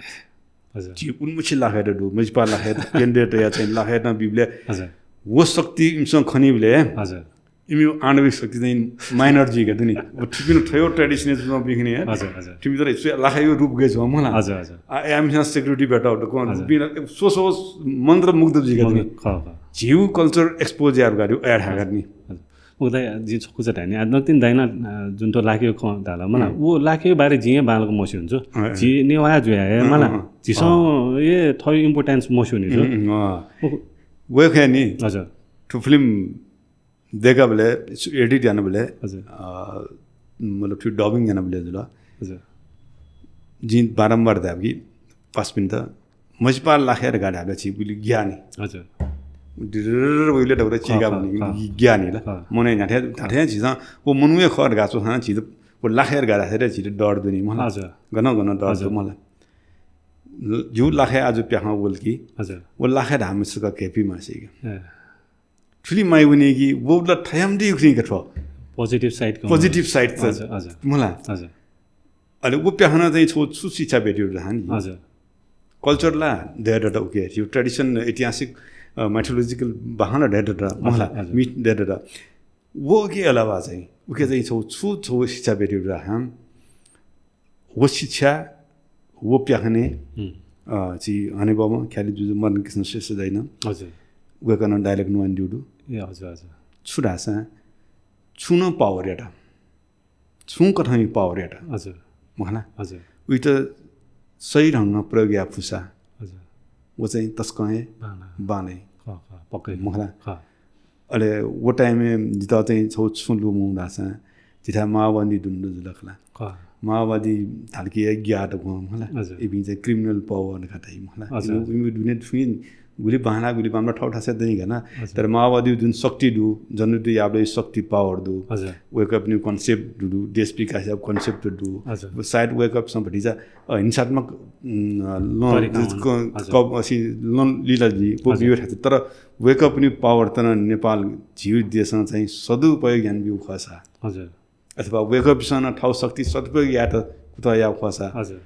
हजुर। झी उनमछि लाखय् त दु, मजिपा लाखय् त केन्द्रय् तयाः चाहिँ लाखय् नं बीबलय् हजुर। व शक्ति इमिसं खनीबलय् हजुर। इमिगु आणविक शक्ति चाहिँ माइनर जुइका दु नि। व थुपिं थ्व traditional जुल बिखने। हजुर, हजुर। थुपिं तर इसे लाखय् रूप गय् जुल मला। हजुर, हजुर। आ, ए, आमिसं सेक्युरिटी बेटा हो, दक्व हजुर। रूपिं सो, सो मन्त्रमुग्ध जुइका दु नि। मन्त्र, खः, खः। झीगु culture expose यार गाडी, add हागा नि। हजुर। उगु दाइ, जिं छकूचा धाये नि, आ, नकतिनि दाइनं, आ, जुन थ्व लाखेया खँ धाल, मला, हुँ। व लाखेया बारे जिं हे बांलाक मस्यू हुन्छु। अँ, अँ। झी नेवाः जुया हे, अँ, मला, अँ, अँ। झीसं अँ। हे थ्व importance मस्यू नि, जो। हुँ, हुँ, अँ। उ- व खँ नि। हजुर। थ्व film देकाबलय्, edit यानाबलय्, हजुर। अ, मतलब, थ्व dubbing यानाबलय् जुल। हजुर। जिं बारम्बार धायेबलय् पासापिन्त, मजिपा लाखे धकाः धाःबलय् झी गुलि ग्याः नि। हजुर। डिर्रर्र वइबलय् दक्व चिगा खः, बनी, खः। ग्याः नि ला। खः। मनय् न्ह्याथे, धाथे झीसं व मनूया खः धकाः च्वंसां झीत व लाखे धकाः धाःसा झीत डर दु नि मला। हजुर। गन गन डर हजुर। दु मला। जिगु लाखे आजु प्याखं वल कि, हजुर। व लाखे धाःम्ह छकः घेपी मासिक। ए। थुलि माया वनी कि, व ला थय्‌याम्ह दु खनी का थ्व। Positive side का। Positive side त हजुर, हजुर। मला। हजुर। अले व प्याखनं चाहिँ छौ छु शिक्षा भेट्यो धान नि। हजुर। Culture ला दय्‌दत उके, यो tradition, ऐतिहासिक, अ, mythological बाखं ला दय्‌दत, हजुर, मला, हजुर। Myth दय्‌दत। व के अलावा चाहिँ, उके चाहिँ छौ छु छौ शिक्षा भेट्यो धान। व शिक्षा, व प्याखने, हुँ। अ, झी हनेबहःम्ह ख्यालि जुजु मदन कृष्ण श्रेष्ठ दाइनं हजुर। वय्‌कलं dialogue न्ववानादीगु दु। ए, हजुर, हजुर। छु धाःसा, छुं नं power यात। छुं कथंया power यात। हजुर। मखु ला? हजुर। उइत सही ढंगं प्रयोग याये फुसा। हजुर। व चाहिँ तसकं हे बांला। बांला। खः, खः, पक्कै। मखु ला? खः। अले व time-य् जितः चाहिँ छौ छुं लुमंगु धाःसा, झीथाय् माओवादी दुने दु जुल खला। खः। माओवादी धाल कि हे ग्याः दक्व खला। हजुर। इपिं चाहिँ criminal power धकाः धाइ खला। हजुर, इमि-, हजुर। इमि दुने थुइ गुलि बांला, गुलि बांला थःथःसे दनि खला। हजुर। तर माओवादी जुन शक्ति दु, जनयुद्ध याःबलय् शक्ति power दु। हजुर। Wake up new concept दु, देश विकास याःगु concept दु। हजुर। सायद Wake Up स भतिचा, अ, हिंसात्मक, उम्, अ, लन, तरिका क-, हजुर। क-, असी लन लिला जि, व हजुर। बियो थाय्। तर Wake Up new power त नं नेपाल झीगु देशं चाहिँ सदुपयोग यानाब्यूगु खःसा। हजुर। अथवा Wake Up स नं थःगु शक्ति सदुपयोग यायेत कुतः याःगु खःसा। हजुर।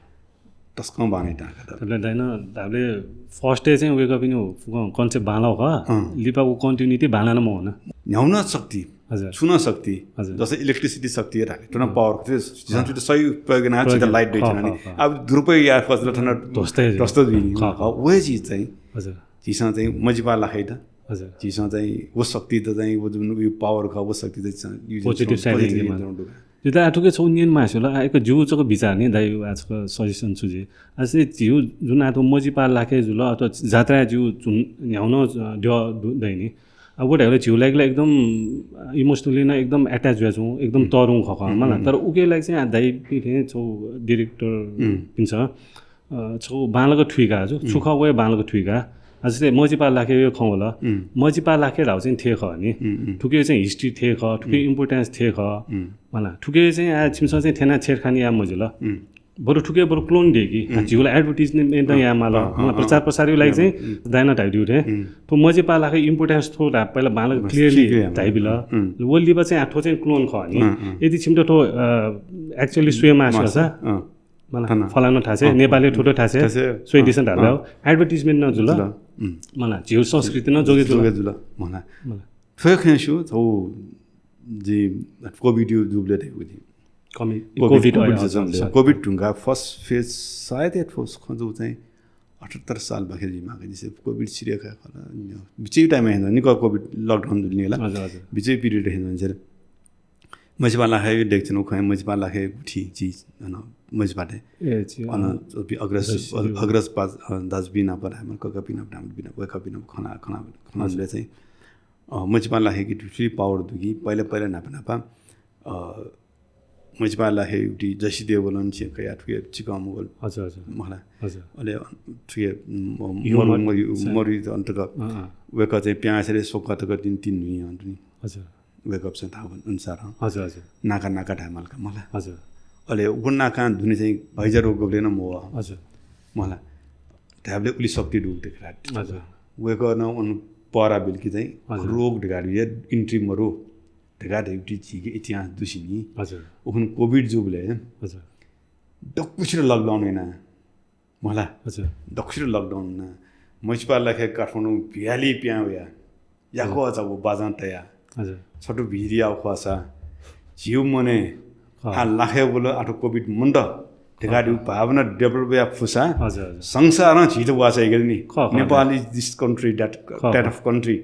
तसकं बांलाइ तांका त। तबले दाइनं धाबले first-य् चाहिँ Wake Up new फुकं concept बांलाउ खः। अँ। लिपागु continuity बांला नं मवन। न्ह्याउन शक्ति, हजुर। छुन शक्ति, हजुर। जस्तै electricity शक्ति हे धाले, थन अँ। Power, त्यो झीसं अँ। त्यो सही प्रयोग याना, प्रयोग छिटो light खः, दैछिन नि। खः, खः। अब दुरुपयोग याये फस ल थन ध्वस्त हे ध्वस्त जुइ नि। खः, खः। वहे चिज चाहिँ, हजुर। झीसं चाहिँ मजिपा लाखे त। हजुर। झीसं चाहिँ व शक्ति त चाहिँ, व जुन उ power खः, व शक्ति त चाहिँ use positive side positive use मा। Use जुल। आ, थुके छौ न्यने मास्यु ल, आ, एक जिगु जक विचार नि, दाइ, आ, छक suggestion छु जे। आ, से झिउ जुन आ थ्व मजिपा लाखे जुल, अथवा जात्रा जिउ जुन न्ह्याउन, अ, द्यः दु-, दइ नि। आ, व धाइबलय् झिउ लागि ला एकदम, अ, emotionally नं एकदम attach जुया च्वं, एकदम हम्म। तरुं खः खः, हम्म, मला। हम्म। तर उके लागि चाहिँ आ दाइपिं थें छौ director हम्म। पिन्सं, अ, छौ बांलाक थुइका जु, हम्म। छु खः व हे बांलाक थुइका। आ, जस्तै मजिपा लाखे खँ वल। हम्म। मजिपा लाखे धाउ चाहिँ थे खः नि। हम्म, हम्म। थुके चाहिँ history थे खः, थुके हम्म। Importance थे खः। हम्म। मला, थुके चाहिँ आ छिमिसं चाहिँ थेना छेडखानी या मजिल। हम्म। बरु थुके बरु clone दे कि, हम्म। आ, झिउला advertisement नं अँ, या माल। अँ, अँ, मला, अँ। प्रचार प्रसार लागि अँ, चाहिँ हम्म। दाइनं धाइदिउ थे। हम्म। थ्व मजिपा लाखे importance थ्व रा पहिला बांलाक बस, clearly clear या धाइबिल। हम्म। व लिपा चाहिँ आ थ्व चाहिँ clone खः नि। हम्म, हम्म। यदि छिमित थ्व, अ, actually स्वये मास्यु मास्यु, खःसा, अँ। मला, थन। फलानु थासे, अँ। नेपाली थुटो थासे, थासे, स्वये अँ, दिसन धाल। अँ। Advertisement नं जुल। जुल। हम्म। मला, झिउ संस्कृति नं जोगे जुल। जोगे जुल, मला। मला। थ्व खँ स्यू, थौ जि COVID यु जुबले दे उदि। कमि-, COVID, COVID COVID अ, अ, अ, COVID धुंका first phase सायद या ठोस खँ जु चाहिँ अठहत्तर साल बाखे जिमा के जिसे COVID सिरिया का खला। बिचै time हे नि क COVID lockdown जुल नि ला। हजुर, हजुर। बिचै period हे नि जर मजिपा लाखे देख्छन्, खँ मजिपा लाखे गुथि चिज, अन, मजिपाटे। ए, छि, अन, अ, अग्रज, दस, अग्रज पाज, अ, दस बिना पर, हमर कका बिना, ब्राह्मण बिना, वय्‌कः बिना, खना, खना, खना हजुर। चाहिँ, अ, मजिपा लाखे कि थुलि power दु कि, पहिला, पहिला न्हापा, न्हापा, अ, मजिपा लाखे उति जसी देवलन छि कया थुके चिकं मुगल। हजुर, हजुर। मखला। हजुर। अले थुके, म-, Humor। मरु, मरु, हजुर। मरु त अन्तक अँ, अँ। वय्‌कः चाहिँ प्यासेरे सोक तक दिन तिन हुइ अन्तनि। हजुर। वेकपिसं धाःगु अनुसारं हजुर, हजुर। नाका नाका धायेमाल का मला। हजुर। अले व नाकां दुने चाहिँ हैजा रोग गबलें नं मवः। हजुर। मला। धायेबलय् उलि शक्ति दु धकाः। हजुर। वय्कलं अन पहरा बिल कि चाहिँ हजुर। रोग धकाः या entry मरु धकाः धयागु झीके इतिहास दु सिनि। हजुर। उखुन्हु COVID जूबलय् हजुर। दक्वसित lockdown याना। मला। हजुर। दक्वसित lockdown याना। म्हसिपा लाखे काठमाडौं भियाली पिहां वया। याकःचा व बाजां तया। हजुर। छटु भिरिया ख्वासा। झीउ मने हाँ। आ लाखे बोल आठो COVID मन्त। धकाः हाँ। दिउ भावना develop या फुसा। हजुर, हजुर। संसारं झीत वाचा यागेल नि। खः, खः, नेपाल खः। Is this country that, खः, that खः। Of country।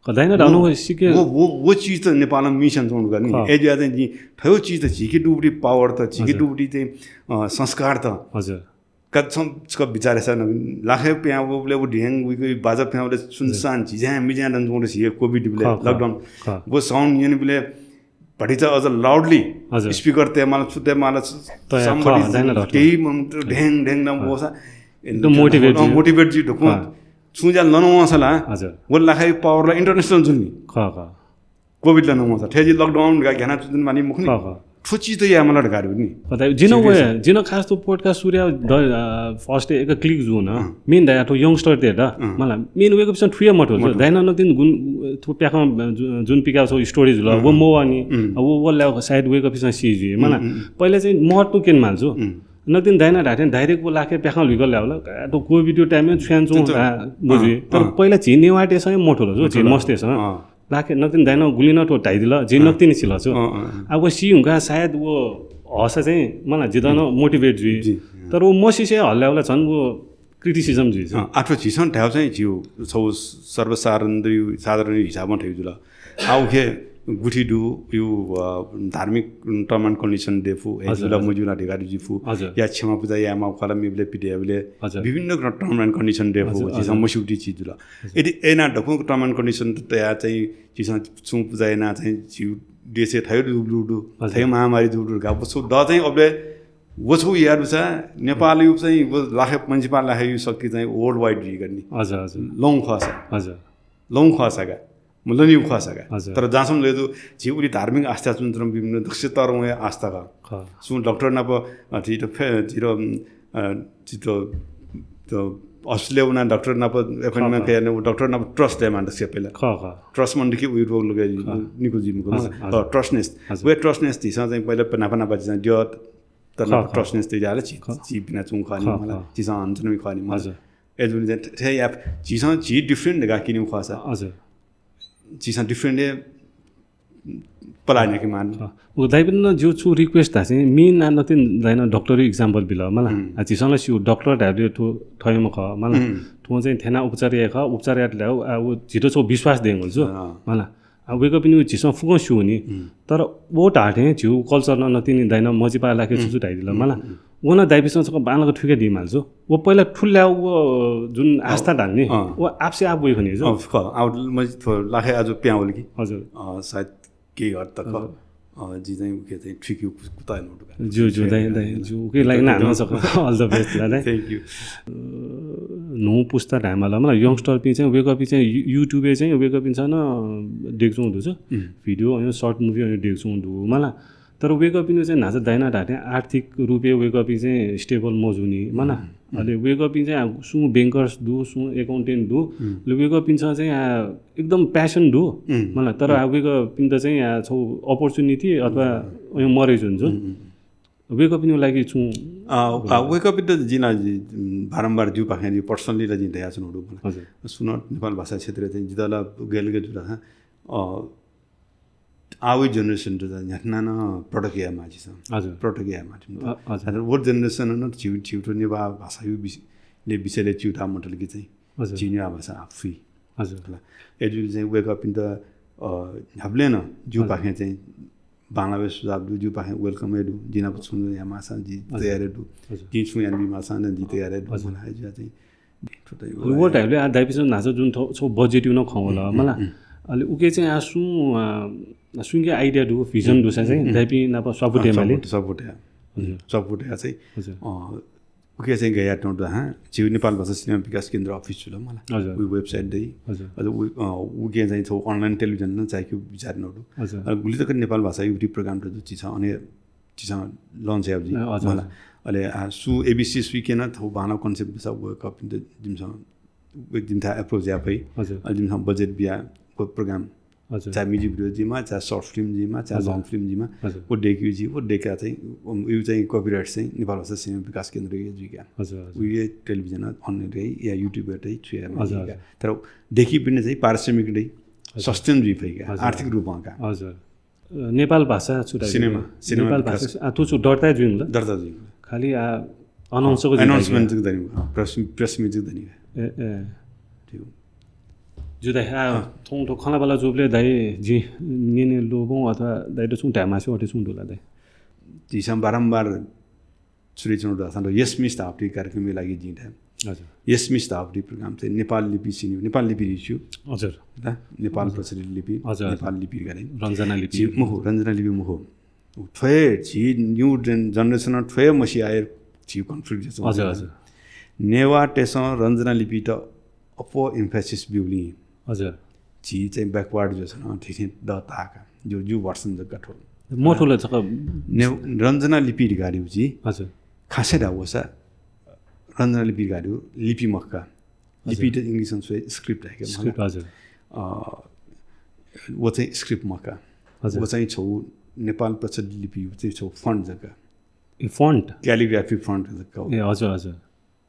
खः, दाइनं धाःगु सिक्क। वो, वो, वो चिज त नेपालं मिस्यानाच्वंगु नि। खः। अय्जुया चाहिँ जि थ्व चिज त झीके दुगुति power त, झीके हजुर। दुगुति चाहिँ, अ, संस्कार त। हजुर। का छं छकः बिचार यासँ न, लाखे पिहां वबलय् व ढ्याङ उइक बाजा पिहां वबलय् सुनसान हजुर। झिझ्यां मिझ्यां दन च्वंगु झी COVID बलय् खः, खः। Lockdown। खः। वो sound न्यनेबलय् भतिचा अझ loudly हजुर। Speaker तयेमाल, छु तयेमाल, तया somebody खः, दाइनं धाःगु। केही मन ढ्याङ ढ्याङ नाम खः। वसा। एकदम motivate अँ, जुइ। Motivate जुइ ढुकुं। खः। छुं ज्या लन वंसा ला, हजुर। व लाखे power ला international जुल नि। खः, खः। COVID ला नं वंसा। थथे जि lockdown धकाः घ्याना च्वने मानि मखु नि। खः, खः। थ्व चिज त यायेमाल धकाः नि। खः, जिं व, serious। जिं खास थ्व podcast सुरु याये द-, अ, first एक click जूगु न। अँ। Main धया थ्व youngster त। अँ। मला, main वय्कःपिसं थुया मथो। मथो। दाइनं नकतिनि गुण, थ्व प्याखं, अ, जु-, जुन पिकाःगु story जुल, अँ। व मवःनि। अँ। अ, व, व ला सायद वय्कःपिसं सी जुइ। मला, अँ, अँ। पहिले चाहिँ महत्व क्यनेमाल जु। अँ। नकतिनि दाइनं धाःथें direct व लाखे प्याखं ल्हुइक ल्यावल। का, थ्व COVID time-य् छुयां च्वं, अँ। आ, मजुइ। अँ, तर अँ। पहिले झी नेवाःतय्सं हे मथुल जु, झी मथुल। मस्तय्सं। अँ। लाखे नकतिनि दाइनं गुलिं नं थ्व धाइदिल, जिं अँ। नकतिनि सिल जु। अँ, अँ, अँ। आ, व सी हुंकाः सायद व हःसा चाहिँ, मला, जितः नं motivate जुइ। जी, अँ। तर व मसिसे हल्लावल झन व criticism जुइ जु। अँ, आ थ्व झीसं धायेगु चाहिँ झीउ छौ सर्वसाधारण दु, साधारण हिसाबं धयागु जुल। आ उखे गुथि दु, यु, अ, धार्मिक term and condition दयेफु, हजुर, हजुर। मज्यू ला धिका जुइफु, हजुर। या क्षमा पुजा यायेमाःगु खला मेबलय् पिदयेबलय् हजुर। विभिन्न term and condition दयेफु, हजुर, झीसं हजुर। मस्यूगु चिज जुल। हजुर। यदि अय् याना दक्व term and condition त तया चाहिँ झीसं छुं पुजा याना चाहिँ झीउ देशय् थथे दुगु दु, हजुर। थथे महामारी दुगु दु, गाबु छु द चाहिँ अबलय् व छु याये दुसा नेपालयु चाहिँ व लाखे पन्ध्र सय लाखेयु शक्ति चाहिँ worldwide जुइगु नि। हजुर, हजुर। लँ खःसा। हजुर। लँ खःसा का। म लनिउ खःसा का। हजुर। तर जहाँसम्म लय् दु, झी उलि धार्मिक आस्था च्वंच्वंपिं विभिन्न दक्वसित तःधंगु आस्था का। खः। सुं डाक्टर नाप, अ, झी त फे-, झी त, अ, झी त, त अस्ट्रेलिया वना डाक्टर नाप appointment खः, खः। कयाना, डाक्टर नाप trust दयेमाः दक्वसित पहिला। खः, खः। Trust मन्त कि उइ रोग लगे खः। निकू जुइ मखु। हजुर, हजुर। अ, trustness। हजुर। व trustness झीसं चाहिँ पहिला नापा नापा झीसं द्यः, तर खः, नापा खः। Trustness दयेमाल झी, खः। झी बिना च्वंगु खः नि खः, मला, खः। झीसं हनाच्वनागु खः नि मला। हजुर। अय् जुन चाहिँ थथे याप, झीसं झी different धकाः क्यनीगु खःसा। हजुर। झीसं different हे पलाः न्ह्याकेमाः। अँ, व दाइपिन्त नं जिउ छु request धाःसा चाहिँ main आ नकतिनि दाइनं डाक्टरयु example बिल मला। हम्म। आ, झीसं ला स्यू डाक्टर धायेबलय् थ्व थय्म्ह खः मला। हम्म। थ्वं चाहिँ थ्यना उपचार याये खः, उपचार यात ल्याउ, आ, व झीत छौ विश्वास दयेगु जु। अँ। मला। आ, वय्कःपिनिउ झीसं फुक्कं स्यू नि। हम्म। तर व धाःथें झीउ culture नं नकतिनि दाइनं मजिपा लाखे हम्म। छु छु धाइदिल हम्म। मला। हम्म। व नं दाइपिसं छकः बांलाक थुइकादीमाल जु। व पहिला थुल ल्याउ व जुन अँ। आस्था धाल नि, अँ। व आपसे आप वइ खनी जु। अँ, खः। आ, म थ्व लाखे आजु पिहां वल कि। हजुर। अँ, सायद केही हद तक, हजुर। अँ, जि चाहिँ उके चाहिँ थुइकेउ कु-, कुतः याना दु का। ज्यू, ज्यू, दाइ, दाइ, ज्यू। उके लागि नं हानं छकः all the best La, Dai. Thank you। अ, न्हू पुस्ता धायेमाल मला, youngster पिं चाहिँ वय्कःपिं चाहिँ यु-, YouTube-य् चाहिँ वय्कःपिन्सं नं दयेकूच्वंगु दु जु। हम्म। Video अन short movie अन दयेकूच्वंगु दु मला। तर वय्कःपिनिउ चाहिँ न्हाचः दाइनं धाःथें आर्थिक रूपय् वय्कःपिं चाहिँ stable मजूनि, मला। हम्म। अले वय्कःपिं चाहिँ आ, सुं bankers दु, सुं accountant दु, हम्म। अले वय्कःपिन्सं चाहिँ आ, एकदम passion दु, हम्म। मला। तर हम्म। आ, वय्कःपिन्त चाहिँ आ, छौ opportunity अथवा हम्म। अय् मरै जुन जु। हम्म। वय्कःपिनिउ लागि छुं आ, आ, वय्कःपिन्त जिं ला जि, बारम्बार जिउपाखें जि personally ला जिं धयाच्वनागु दु, मला। हजुर। सुन नेपाल भाषा क्षेत्रय् चाहिँ जितः ला गय् ला गय् जुल, अ, आःगु generation त न्ह्याथना नं protect यायेमाः झीसं। हजुर। Protect यायेमाः झीसं। अ, हजुर। हजुर, व generation नं झीउ, झीउ थ्व नेवाः भाषायु विष-, ले विषयले च्यूताः मतल कि चाहिँ हजुर। झी नेवाः भाषा आः फुइ। हजुर। हला। अय् जुल चाहिँ वय्कःपिन्त, अ, न्ह्याबलें नं जिउपाखें हजुर। चाहिँ बांलावे सुझाव दु, जिउपाखें welcome हे दु, जि नाप छुं यायेमाःसां जि हजुर। तयार हे दु, हजुर। जिं छुं यानाबीमाःसां नं जि तयार हे दु, हजुर। मला। अय् जुल चाहिँ व time-य् आ दाइपिसं न्हाचः जुन थ्व, छौ budget-यु नं खँ वल, हम्म, मला। हम्म। अले उके चाहिँ आ सुं, आ, सुंके idea दु, vision हम्म, दुसा चाहिँ हम्म। दाइपिं नाप support अँ, यायेमाली। Support, support या। हजुर। Support या चाहिँ, हजुर। अ, उके चाहिँ गया तौं दु हां, झीगु नेपाल भाषा सिनेमा विकास केन्द्र अफिस जुल मला। हजुर। उ website दइ। हजुर। अझ उ, अ, उके चाहिँ थ्व online television नं चाहेक्यु बिचाः नं दु। हजुर। अ, गुलि तक नेपाल भाषा YouTube program दु, झीसं अन, झीसं launch याउ जि अ, हजुर, मला। हजुर। अले आ, सु ABC सुइके नं थ्व बांला concept बिसा व कपिन्त जिमिसं व जिमिथाय् approach या फइ। हजुर। अले जिमिसं budget बिया व program हजुर। चाहे music video जुइमा, चाहे short film जुइमा, चाहे हजुर। Long film जुइमा, हजुर। व दय्‌केउ जि, व दय्‌का चाहिँ, व, उ चाहिँ copyright चाहिँ नेपाल भाषा सिनेमा विकास केन्द्रया जुइका। हजुर, हजुर। उहे television अन रे या YouTube तै छु या हजुर, जुइका। हजुर। तर दय्‌कीपिन्त चाहिँ पारिश्रमिक दइ, हजुर। Sustain जुइ फइका, हजुर। आर्थिक रूपं का। हजुर। अ, नेपाल भाषा छु धाइ सिनेमा, जुइ? सिनेमा नेपाल विकास। भाषा, आ, थ्व छु दर्ता जुइ मला? दर्ता जुइ मला। खालि, आ, announce अँ, को जुइ announcement धाइ। जक दनि, press, press meet जक दनि। ए, ए। ठीक। जु दाइ, आ, अँ। थौं थ्व खँल्हाबल्हा जूबलय् दाइ, जि न्यने लोभं अथवा दाइयात छुं धायेमास्ति अथे छुं दु ला दाइ? झीसं बारम्बार छु धयाच्वनागु धाःसा यस मिस धाःगु कार्यक्रमया लागि जिं धाये। हजुर। यस मिस धाःगु program चाहिँ नेपाल लिपि सिने, नेपाल लिपि रिच्यु। हजुर। ल, नेपाल हजुर। प्रचलित लिपि, हजुर, हजुर। नेपाल लिपि गाडे। रञ्जना लिपि। झी, मखु, रञ्जना लिपि मखु। थ्व हे झी new gen-, generation थ्व हे मसियाः झी conflict जुयाच्वंगु हजुर, दु। हजुर। नेवाःतय्‌सं रञ्जना लिपित अप्वः emphasis ब्यूबलय् हजुर। झी चाहिँ backward जुयाच्वन, थें थें दःताः का। जु, जु version जक थ्व। मथू ला छकः ने-, रञ्जना लिपि धकाः धाइगु झी हजुर। खासय् धाःसा रञ्जना लिपि धकाः धाइगु लिपि मखु का। लिपि हजुर। त English नं स्वये script धाइ का, script, हजुर। अ, व चाहिँ script मखु का। हजुर। व चाहिँ छगू नेपाल प्रचलित लिपि, व चाहिँ छगू font जक। ए, font? Calligraphy font जक। ए, हजुर, हजुर।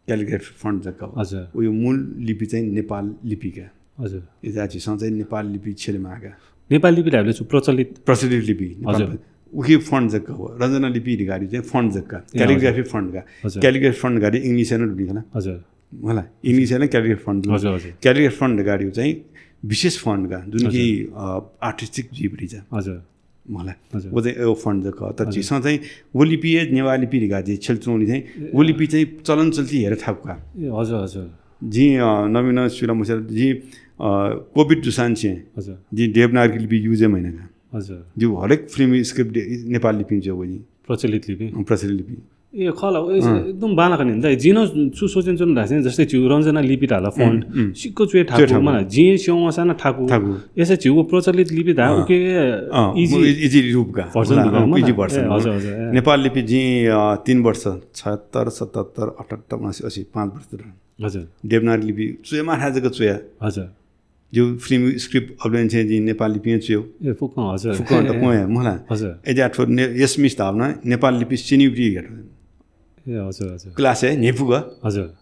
Calligraphy font जक। हजुर। उयो मूल लिपि चाहिँ नेपाल लिपि का। हजुर। अय्‌जुयाः झीसं चाहिँ नेपाल लिपि छ्यलेमाः का। नेपाल लिपि धाइबलय् छु प्रचलित? प्रचलित लिपि, नेपाल हजुर। प्र-, उकी font जक हो। रञ्जना लिपि धकाः धाइगु चाहिँ font जक का। ए, हजुर। Calligraphy font का। हजुर। Calligraphy font धकाः धाइगु English नं दु नि खला। हजुर। होला, English नं calligraphy font दु। हजुर, हजुर। Calligraphy font धकाः धाइगु चाहिँ विशेष font का, जुन हजुर। कि, अ, artistic जुइ फइ का। हजुर। मला। हजुर। व चाहिँ अ font जक। तर हजुर। झीसं चाहिँ व लिपि हे नेवाः लिपि धकाः झी छ्यलेच्वंगुलिं चाहिँ ए, व लिपि चाहिँ चलन चल्ती हेरे थाकु का। ए, हजुर, हजुर। जिं, अ, नवीन स्यू ला मस्यू ला, जिं, अ, COVID जूसांनिसें हजुर। जिं देवनागरी लिपि use हे मयाना का। हजुर। जिगु हरेक film script दे-, नेपाल लिपिं च्वयेगु जिं। प्रचलित लिपि? अँ, प्रचलित लिपि। ए, खः ला, ए, अँ। एकदम बांलाक नि, दाइ, जिं नं छु सोचें च्वना धाःसा, जस्तै झीगु रञ्जना लिपि धाल font, उम्, उम्। सिक्क च्वये थाकु, च्वये थाकु। माने, जिं स्यंवःसां नं थाकु। थाकु। अय्‌सा झीगु प्रचलित लिपि धाः, अँ। उके अँ, easy। मु-, easy रूप का। Version होला, रुप का, अँ, माने। Easy version, ए, हजुर, हजुर, ए। नेपाल लिपि जिं, अ, तीन वर्ष, छयत्तर, सतहत्तर, अठहत्तर, उनासी, अस्सी, पाँच वर्ष तक। हजुर। देवनागरी लिपि च्वयेमाः थाय् जक च्वया। हजुर। जिगु film script अबलय् निसें जिं नेपाल लिपिं च्वया। ए, फुक्कं, हजुर। फुक्कं त ए, ए। क्वं हे, मला। हजुर। अय्‌जुयाः थ्व ने-, यस मिस धाःबलय् नेपाल लिपि सिने फइ का। ए, हजुर, हजुर। Class हे न्ह्यइपुक। हजुर।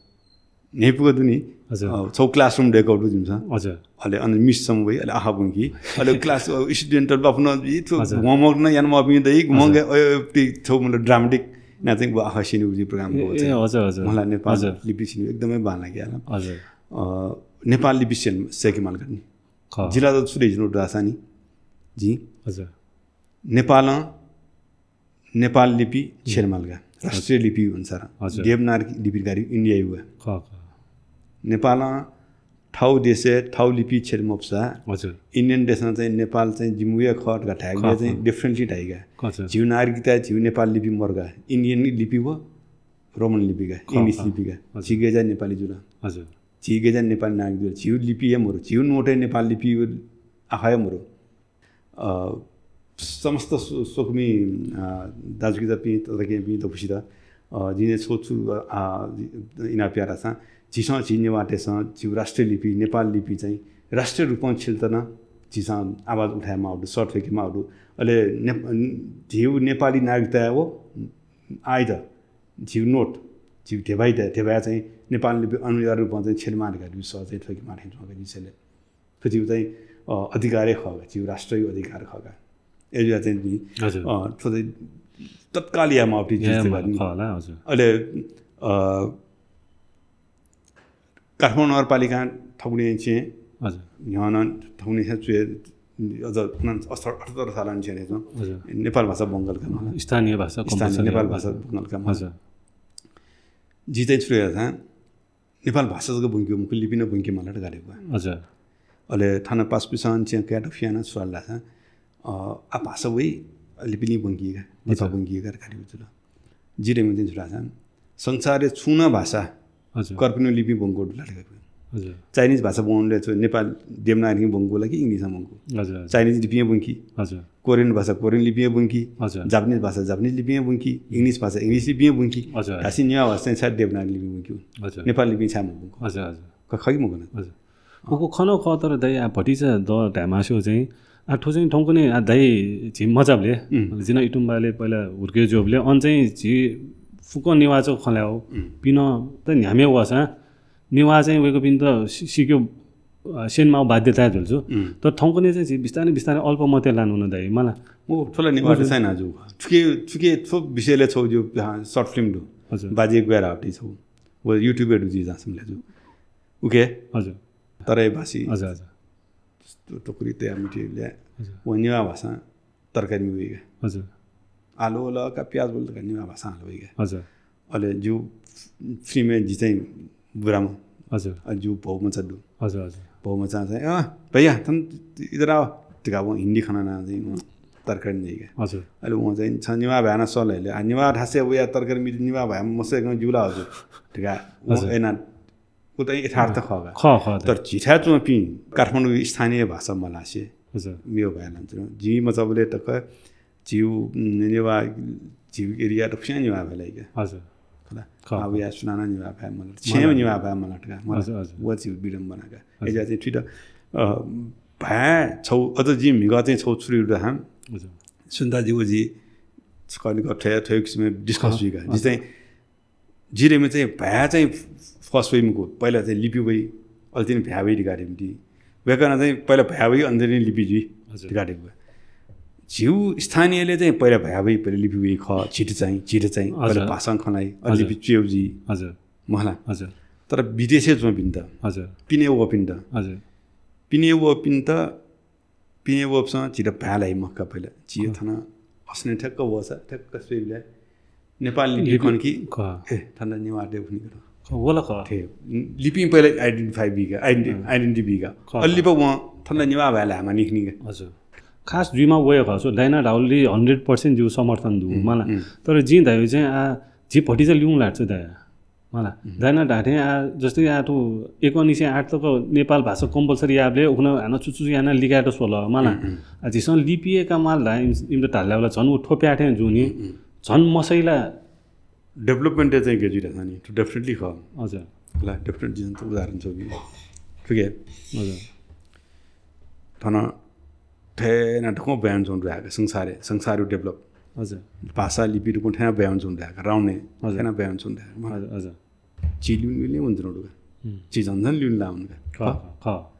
न्ह्यइपुक दु नि। हजुर। अ, छगू classroom दय्‌कागु दु जिमिसं। हजुर। अले अन मिस छम्ह वइ, अले आखः ब्वंकी। अले class, अ, student त बाफुन इ थ्व हजुर। Homework नं याना मफुपिं दइ, हजुर। Homework, अ, अ, ति छगू मतलब dramatic याना चाहिँ व आखः सिने फइ program ए, को ए, चाहिँ। हजुर, हजुर। मला नेपाल हजुर। लिपि सिने एकदमै बांलाक याला। हजुर। अ, नेपाल लिपि स्यने, स्यके माल का नि। खः। जिं ला छु धयाच्वनागु धाःसा नि, जिं हजुर। नेपालं नेपाल लिपि छ्यले माल का। राष्ट्रिय लिपि अनुसार। हजुर। देवनागरी लिपि धकाः धाइगु India-या वः। खः, खः। नेपालं थःगु देशय् थःगु लिपि छ्यले मफुसा, हजुर। Indian देशं चाहिँ नेपाल चाहिँ जिमिगु हे खः धकाः धायेगु खः, चाहिँ खः। Differently धाइ का। खः, हजुर। झीगु नागरिकताय् झीगु नेपाल लिपि मरु का। Indian लिपि व Roman लिपि का, खः, English खः। लिपि का। हजुर। झी गज्याः नेपाली जुल। हजुर। झी गज्याः नेपाली नागरिक जुल। झीगु लिपि हे मरु। झीगु note हे नेपाल लिपि आखः हे मरु। अ, समस्त स्व-, स्वकुमि, अ, दाजुकिजापिं, तताकेहेँपिं दक्वसित, अ, जिं छगू छु, अ, इनाप याये धाःसा, झीसं, झी नेवाःतय्‌सं झीगु राष्ट्रिय लिपि, नेपाल लिपि चाहिँ राष्ट्रिय रूपं छ्यलेत नं झीसं आवाज उठाये माःगु दु, सः थ्वयेके माःगु दु। अले ने-, झीगु नेपाली नागरिकताय् व आइत झीगु note, झीगु धेबाइ, धेबाय् चाहिँ नेपाल लिपि अनिवार्य रूपं चाहिँ छ्यले माः धकाः झीगु सः चाहिँ थ्वयेके माः थें च्वं का झी छ्यले। थ्व झीगु चाहिँ, अ, अधिकार हे खः का, झीगु राष्ट्रिय अधिकार खः का। अय्‌जुयाः चाहिँ नि, हजुर। अ, थ्व चाहिँ तत्काल याये माःगु याये जिं माःगु नि। खः ला, हजुर। अले, अ, काठमाडौँ नगरपालिकां थौंकन्हय् चाहिँ हजुर। न्ह्यः नं थौंकन्हय् चाहिँ च्वय्, अझ उना-, अठहत्तर सालंनिसें नं हजुर। नेपाल भाषा ब्वंकल का मला। स्थानीय भाषा स्थानीय compulsory नेपाल याये भाषा माल। ब्वंकल का मला। हजुर। जिं चाहिँ छु याये धाःसा नेपाल भाषा जक ब्वंके मखु, लिपि नं ब्वंके माल धकाः धायेगु। हजुर। अले थन पासापिसं चाहिँ कयाः दफियाना छु धाल धाःसा, अ, आ भाषा वइ, लिपि नि ब्वंकी का, लिपा हजुर। ब्वंकी का धकाः धायेगु जुल। जिं धयागु चाहिँ छु धाःसा, संसारय् छुं नं भाषा कर्पिनिगु लिपिं ब्वंकूगु दु ला धकाः। चाइनिज भाषा ब्वंबलय् छु नेपाल देवनागरीं ब्वंकू ला कि इङ्ग्लिसं ब्वंकू? चाइनिज लिपिं ब्वंकी। कोरियन भाषा कोरियन लिपिं ब्वंकी। जापानिज भाषा जापानिज लिपिं ब्वंकी। इङ्ग्लिस भाषा इङ्ग्लिस लिपिं ब्वंकी। धाःसा नेवाः भाषा चाहिँ छाय् देवनागरी लिपिं ब्वंकी? नेपाल लिपिं छाय् मब्वंकू? ख-, खः कि मखु ला? उगु खँ नं खः, तर दाइ, आ, भतिचा द धायेमास्ति चाहिँ, आ, थ्व चाहिँ थौंकन्हय्, आ, दाइ झी मचाबलय्, जिं नं इतुम्बालय् पहिला हुर्के जुयाबलय्, अन चाहिँ झी फुक्क नेवाःचा खँ ल्हायेगु। पिने त न्ह्याम्ह वःसां नेवाः चाहिँ वय्कःपिन्त सि-, सीकेगु, अ, स्यनेमाःगु बाध्यताय् जुल छु। तर थौंकन्हय् चाहिँ झी बिस्तारं बिस्तारं अल्पमतय् लानाच्वन दाइ, मला। ओ, थ्व ला नेवाःतय्सं याना जूगु खः। थुके, थुके थ्व विषयलय् छगू जि, अ, short film दु। बाजे ग्वाये धाःगु छगू। व YouTube-य् दु, जिं जि समय् ल्हाये जू। उके? तराई भाषी। टोकरी तयाः मिठीले। व नेवाः भाषां तरकारी म्ये वइगु। आलु वल का प्याज वल का नेवाः भाषां हाले वइगु। अले जिगु film-य् जि चाहिँ बुराम्ह। अले जिगु भौमचा दु। भौमचां चाहिँ, "अँ, भैया, तुम इधर आओ" धकाः वं हिन्दी खँ ल्हानाः चाहिँ वं तरकारी नइगु। अले वं चाहिँ छ नेवाः भाय् याना सल हले। आ, नेवाः धाःसा वया तरकारी म्ये नेवाः भाय् मसय्कं ज्यू ला हजुर धकाः वं याना व त यथार्थ खः का। खः, खः, तर झीथाय् च्वंपिं काठमाडौं स्थानीय भाषा मल्हासे मेगु भाय् ल्हानाच्वन। जिं मचाबलय् तक झीगु नेवाः, झीगु area दक्वस्यां नेवाः भाय् ल्हाइगु। खला। आः वया सुनानं नेवाः भाय् मल्हात। छेँय् नेवाः भाय् मल्हात का। व झीगु विडम्बना का। अय्‌जुयाः चाहिँ थुइत, अ, भाय् छगू, अझ जिं म्हिगः चाहिँ छगू छु धयागु दु हँ। सुन्ता जि व जि छकः निकः थ्व, थ्व किसिमं discuss जुइगु। जि चाहिँ जिं धयाम्ह चाहिँ भाय् चाहिँ फस वइ मखु, पहिला चाहिँ लिपि वइ, अले तिनि भाय् वइ धकाः धयाम्ह दु। वय्कलं चाहिँ पहिला भाय् वइ, अनंतरी लिपि जुइ धकाः धयागु। झीगु स्थानीयलय् चाहिँ पहिला भाय् वइ, पहिला लिपि वइ खः, झीत चाहिँ, झीत चाहिँ, पहिला भाषां खँ ल्हाइ, अले लिपि च्वयेगु जुइ। मखु ला। तर विदेशय् च्वंपिन्त, पिने वःपिन्त, पिने वःपिन्त पिने वःपिन्सं झीत भाय् ल्हाइ मखु का पहिला। झी थन असनय् ठ्याक्क वःसा, ठ्याक्क स्वइबलय् नेपाल लिपि खन कि, ए, थन नेवाःतय् खनी का। वल खः। लिपिं पहिला identify बी का, identity बी का। अले लिपा वं थन नेवाः भाय् ल्हायेमानि खनी का। खास जुइमाः वया खः। So, दाइनं धाःगुलिइ hundred percent जिगु समर्थन दु, मला। तर जिं धायेगु चाहिँ, आ, झी भतिचा ल्यूल्यू ल्हात छु दाइ। मला। दाइनं धाःथें आ, जस्तै आ थ्व एक निसें आठ तक नेपाल भाषा compulsory याःबलय् उखुन्हु हानं छु छु यानाः लिकायेत स्वल, मला। आ, झीसं लिपि हे का माल धाइ, इम-, इमित धाल धाःसा झन व थ्व प्याथें जुइ नि। झन मसइ ला। Development-य् चाहिँ गय् जुइ धाःसा नि, थ्व definitely खः। हजुर। ला, definitely झीसं उदाहरण छगू बी। ठीक है? हजुर। थन थथे यानाः दक्वं ब्वयाच्वंगु दु धाय्‌का संसारय्, संसारय् develop। हजुर। भाषा लिपि दक्वं थथे यानाः ब्वयाच्वंगु दु धाय्‌का, राउन्डय् थथे यानाः ब्वयाच्वंगु दु धाय्‌का। झी ल्यूने ल्यूने वनाच्वंगु दु का। झी झन झन ल्यूने लाःगु का।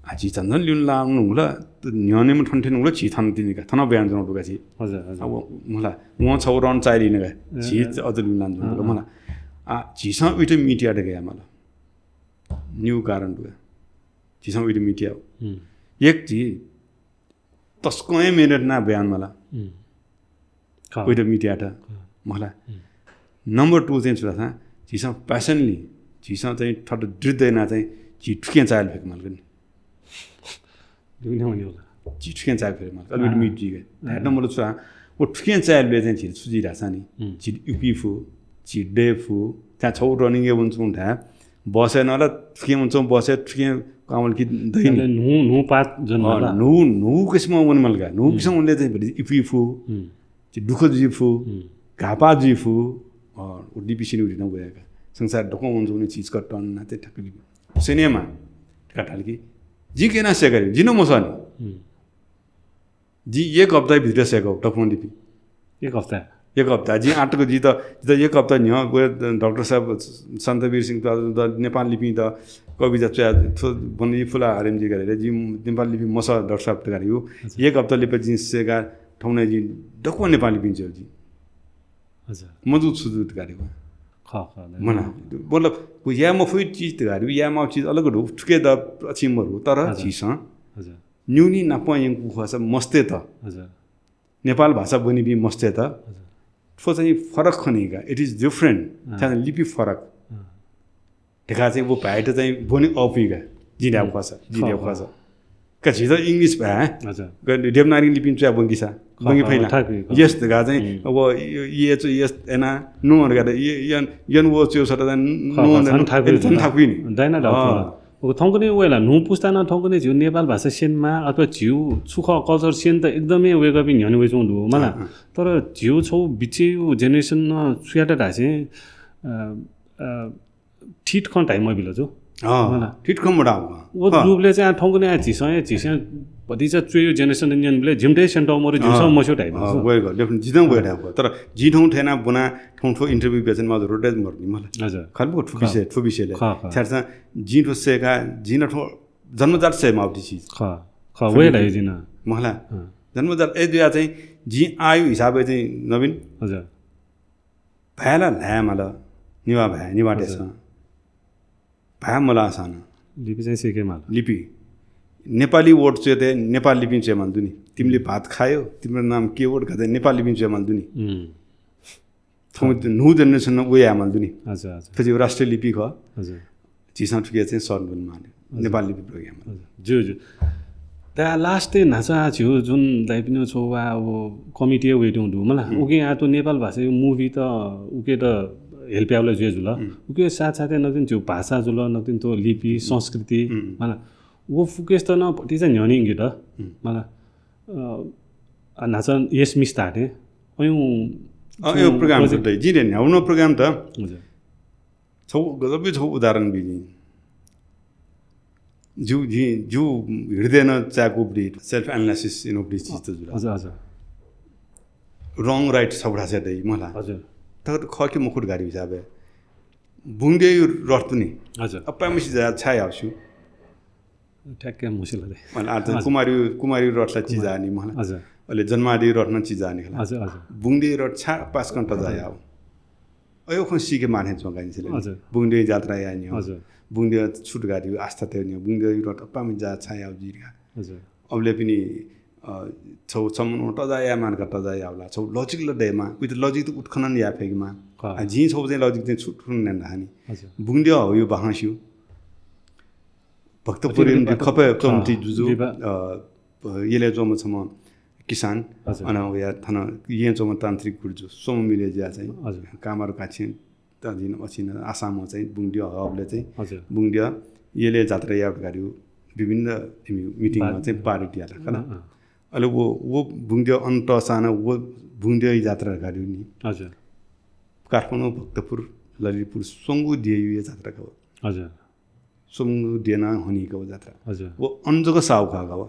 आ, झी झन झन ल्यूने लाःगु हुल, न्ह्यःनेम्ह थन थ्यंगु हुल, झी थन तिनि का, थन ब्वयाच्वंगु दु का झी। हजुर, हजुर। आ, व, मला, वं छगू राउन्ड चाःहिल का, झी अझ ल्यूने लानाच्वंगु दु का, मला। आ, झीसं उइत meet यायेत गय् यायेमाल। निगू कारण दु का। झीसं उइत meet यायेगु। एक, झी तसकं हे मेहनत यानाः ब्वयाच्वनेमाल। उइत meet यायेत। मखु ला। Number two चाहिँ छु धाःसा, झीसं passionately, झीसं चाहिँ थःत दृढ यानाः चाहिँ झी थुकिं चाःहिल फय्केमाल का नि। झी थुकिं चाःहिल फय्केमाल का। अले उइत meet जुइ का। धायेत मतलब छु धाःसा, व थुकिं चाःहिलबलय् चाहिँ झी छु जुइ धाःसा नि, झी उपी फु, झी दये फु, चाहिँ छगू running-य् वनाच्वंगु धाये, बसय् नं ला थुकिं वनाच्वंगु बसय् थुकिं कांवल कि दइ नि। न्हू, न्हू पात ज्वनेमाल। न्हू, न्हू किसिमं वनेमाल का। न्हू किसिमं वनेबलय् चाहिँ भति उपी फु, झी दुःख जुइ फु, घाःपाः जुइ फु। अ, व लिपि स्यनेगु धइगु नं वया का। संसार दक्वं वनाच्वंगु चिज कथं नं चाहिँ ठ्याक्क लिपि स्यनेमाः धकाः धाल कि, जिं गय् यानाः सय्‌का, जिं नं मसः नि। जिं एक हप्ता भित्र सय्‌कागु दक्वं लिपि। एक हप्ता? एक हप्ता। जिं आःतक जित, जित एक हप्ता न्ह्यः व डाक्टर साहब सन्तवीर सिंह त, त नेपाल लिपिं त कविता च्वया थ्व बने फु ला आरएमजी का धकाः, जिं नेपाल लिपि मसः डाक्टर साहब धकाः धाःगु। अच्छा। एक हप्ता लिपा जिं सय्‌काः थौंकन्हय् जिं दक्वं नेपाल लिपिं च्वया जिं। अच्छा। मजू छु जू धकाः धाःगु। खः, खः, खः। मला, मतलब, व याये मफुगु चिज धकाः धाःगु, याये माःगु चिज अलग दु, थुके द अछि मरु, तर अच्छा। झीसं अच्छा। न्यूनी नापं यंकू खःसा मस्तय्‌त। हजुर। नेपाल भाषा ब्वनीपिं मस्तय्‌त। हजुर। थ्व चाहिँ फरक खनी का, it is different। अँ। थ्व लिपि फरक। अँ। धकाः चाहिँ व भाय्‌त चाहिँ ब्वने अःपुइ का, जिं धायेगु खःसा, जिं धायेगु खःसा। का झीत English भाय्, हजुर। ग-, देवनागरी लिपिं च्वया ब्वंकिसा, खः, ब्वंके खः, फइ ला? थाकुइ, खः। Yes धकाः चाहिँ, हुँ। अब य-, ये च्वय् yes, एना, no धकाः त, ये, यन, यन वो च्वय् सत चाहिँ, खः, no खः, झन थाकुइ, झन थाकुइ नि। दाइना डाउट अँ। खः। व थौंकन्हय् वय् ला, न्हू पुस्तां नं थौंकन्हय् झीगु नेपाल भाषा स्यनेमाः अथवा झीगु छु खः culture स्यने त एकदमै वय्कःपिं न्ह्यःने वयाच्वंगु दु, मला। अँ, अँ। तर झीगु छगू बिचय् generation नं सुयात धाःसें, अ, अ, ठिट खँ धाइ मबिल जु। अँ, मला। ठिट खँ मधाःगु। व अँ। रूपले चाहिँ आ थौंकन्हय् आ झीसं हे, झीसं भतिचा च्वय् generation न्यनेबलय् झिम्टे स्यनेत मरु, झिमिसं अँ। मस्यू धाइ अँ, मखु। वय्कः, लेकिन जिं नं वय् धाःगु। तर जिं थौं थथे याना ब्वना थौं थ्व interview बियाच्वना माःगु रोटेज मरु नि मला। हजुर। खः मखु, थ्व खः। विषय, थ्व विषयले। खः, खः। छाय् धाःसा जिं थ्व सय्का, जिं नं थ्व जन्मजात सय् माःगु चिज। खः, खः, वय् धाइ जिं नं। मखु ला। अँ। जन्मजात, अय् जुया चाहिँ जिं आयु हिसाबय् चाहिँ नवीन। हजुर। भाय् ला ल्हाये माल, नेवाः भाय्, नेवाः हजुर। देशं। भाय् मल्हाःसां नं। लिपि चाहिँ सीके माल। लिपि। नेपाली word च्वयेत नेपाल लिपिं च्वये माल दु नि। तिमीले भात खायो, तिम्रो नाम के हो धकाः नेपाल लिपिं च्वये माल दु नि। उम्। थौं न्हू generation नं व याये माल दु नि। हजुर, हजुर। थ्व चाहिँ राष्ट्रिय लिपि खः। हजुर। झीसं थुकिया चाहिँ शरण वने माल। हजुर। नेपाल लिपि प्रयोग याये माल। हजुर। ज्यू, ज्यू। त last-य् न्हाचः झीगु जुन दाइपिनिगु छगू वा व committee-य् वयेत्यंगु दु, मला। उम्। उकिं आ थ्व नेपाल भाषाया movie त उके त help याःबलय् जुया जुल। उम्। उके साथ साथै नकतिनि झीगु भाषा जुल, नकतिनि थ्व लिपि, उम्। संस्कृति, उम्। मला। व focus त नं भतिचा न्ह्यःने यंके त। उम्। मला। अ, आ न्हाचः Yes Miss धाःथें। अय् अँ, अय् program project त, जिं न्ह्यागु नं program त। हजुर। छगू गजबया छगू उदाहरण बी जिं। जिगु, जिं, जिगु हृदयं नं चाय्कूगु बी, self analysis यानागु बी चिज त जुल। हजुर, हजुर। Wrong right छगू धाःसा दइ, मला। हजुर। तर खः कि मखु धकाः हिसाबय्। बुंगद्यःया रथ तुनि। हजुर। अप्पाय्म्ह सिजा छाय् याःगु स्यू? ठ्याक्कै म्हसिल रे। मला, आ त हजुर। कुमारया, कुमारया रथ ला चिजा नि, मला। हजुर। अले जन्मादिया रथ नं चिजा नि खला। हजुर, हजुर। बुंगद्यःया रथ छाय् अप्पाय्सकं तजा याःगु? अय् खँ सीके माःथें च्वं का नि सिले। हजुर। बुंगद्यःया जात्रा याये नि। हजुर। बुंगद्यः छु धकाः धइगु आस्था तये नि। बुंगद्यःया रथ अप्पाय्म्ह सिजा छाय् याःगु जुइ धकाः। हजुर। अबलय् पिने, अ, छगू छम्ह मनू तजा याये माःगु का तजा याःगु ला। छगू logic ला दयेमाः। उइत logic त उत्खनन याये फयेकेमाः। खः। आ, जिं छगू चाहिँ logic चाहिँ छु उत्खनन याना धाःनि। हजुर। बुंगद्यः हःगु बाखं स्यू। भक्तपुरया खपय् च्वंम्ह जुजु, खः। अ, यलय् च्वंम्ह छम्ह किसान, हजुर। अन वया थन येँ च्वंम्ह तान्त्रिक गुरुजु, स्वम्ह मिले जुया चाहिँ, हजुर। कामरु काछेँ, त जिन अछिन आसामं चाहिँ बुंगद्यः हःबलय् चाहिँ, हजुर। बुंगद्यः यलय् जात्रा याये धकाः विभिन्न इमि meeting-मा चाहिँ पारित यात खला। अँ, अँ। अले व, व बुंगद्यः अन तःसां नं व बुंगद्यःया जात्रा धकाः नि। हजुर। काठमाडौं, भक्तपुर, ललितपुर स्वंगू द्यःया जात्रा खः। हजुर। स्वंगू द्यः नं हनी का व जात्रा। हजुर। व अन जक साहू खः का व।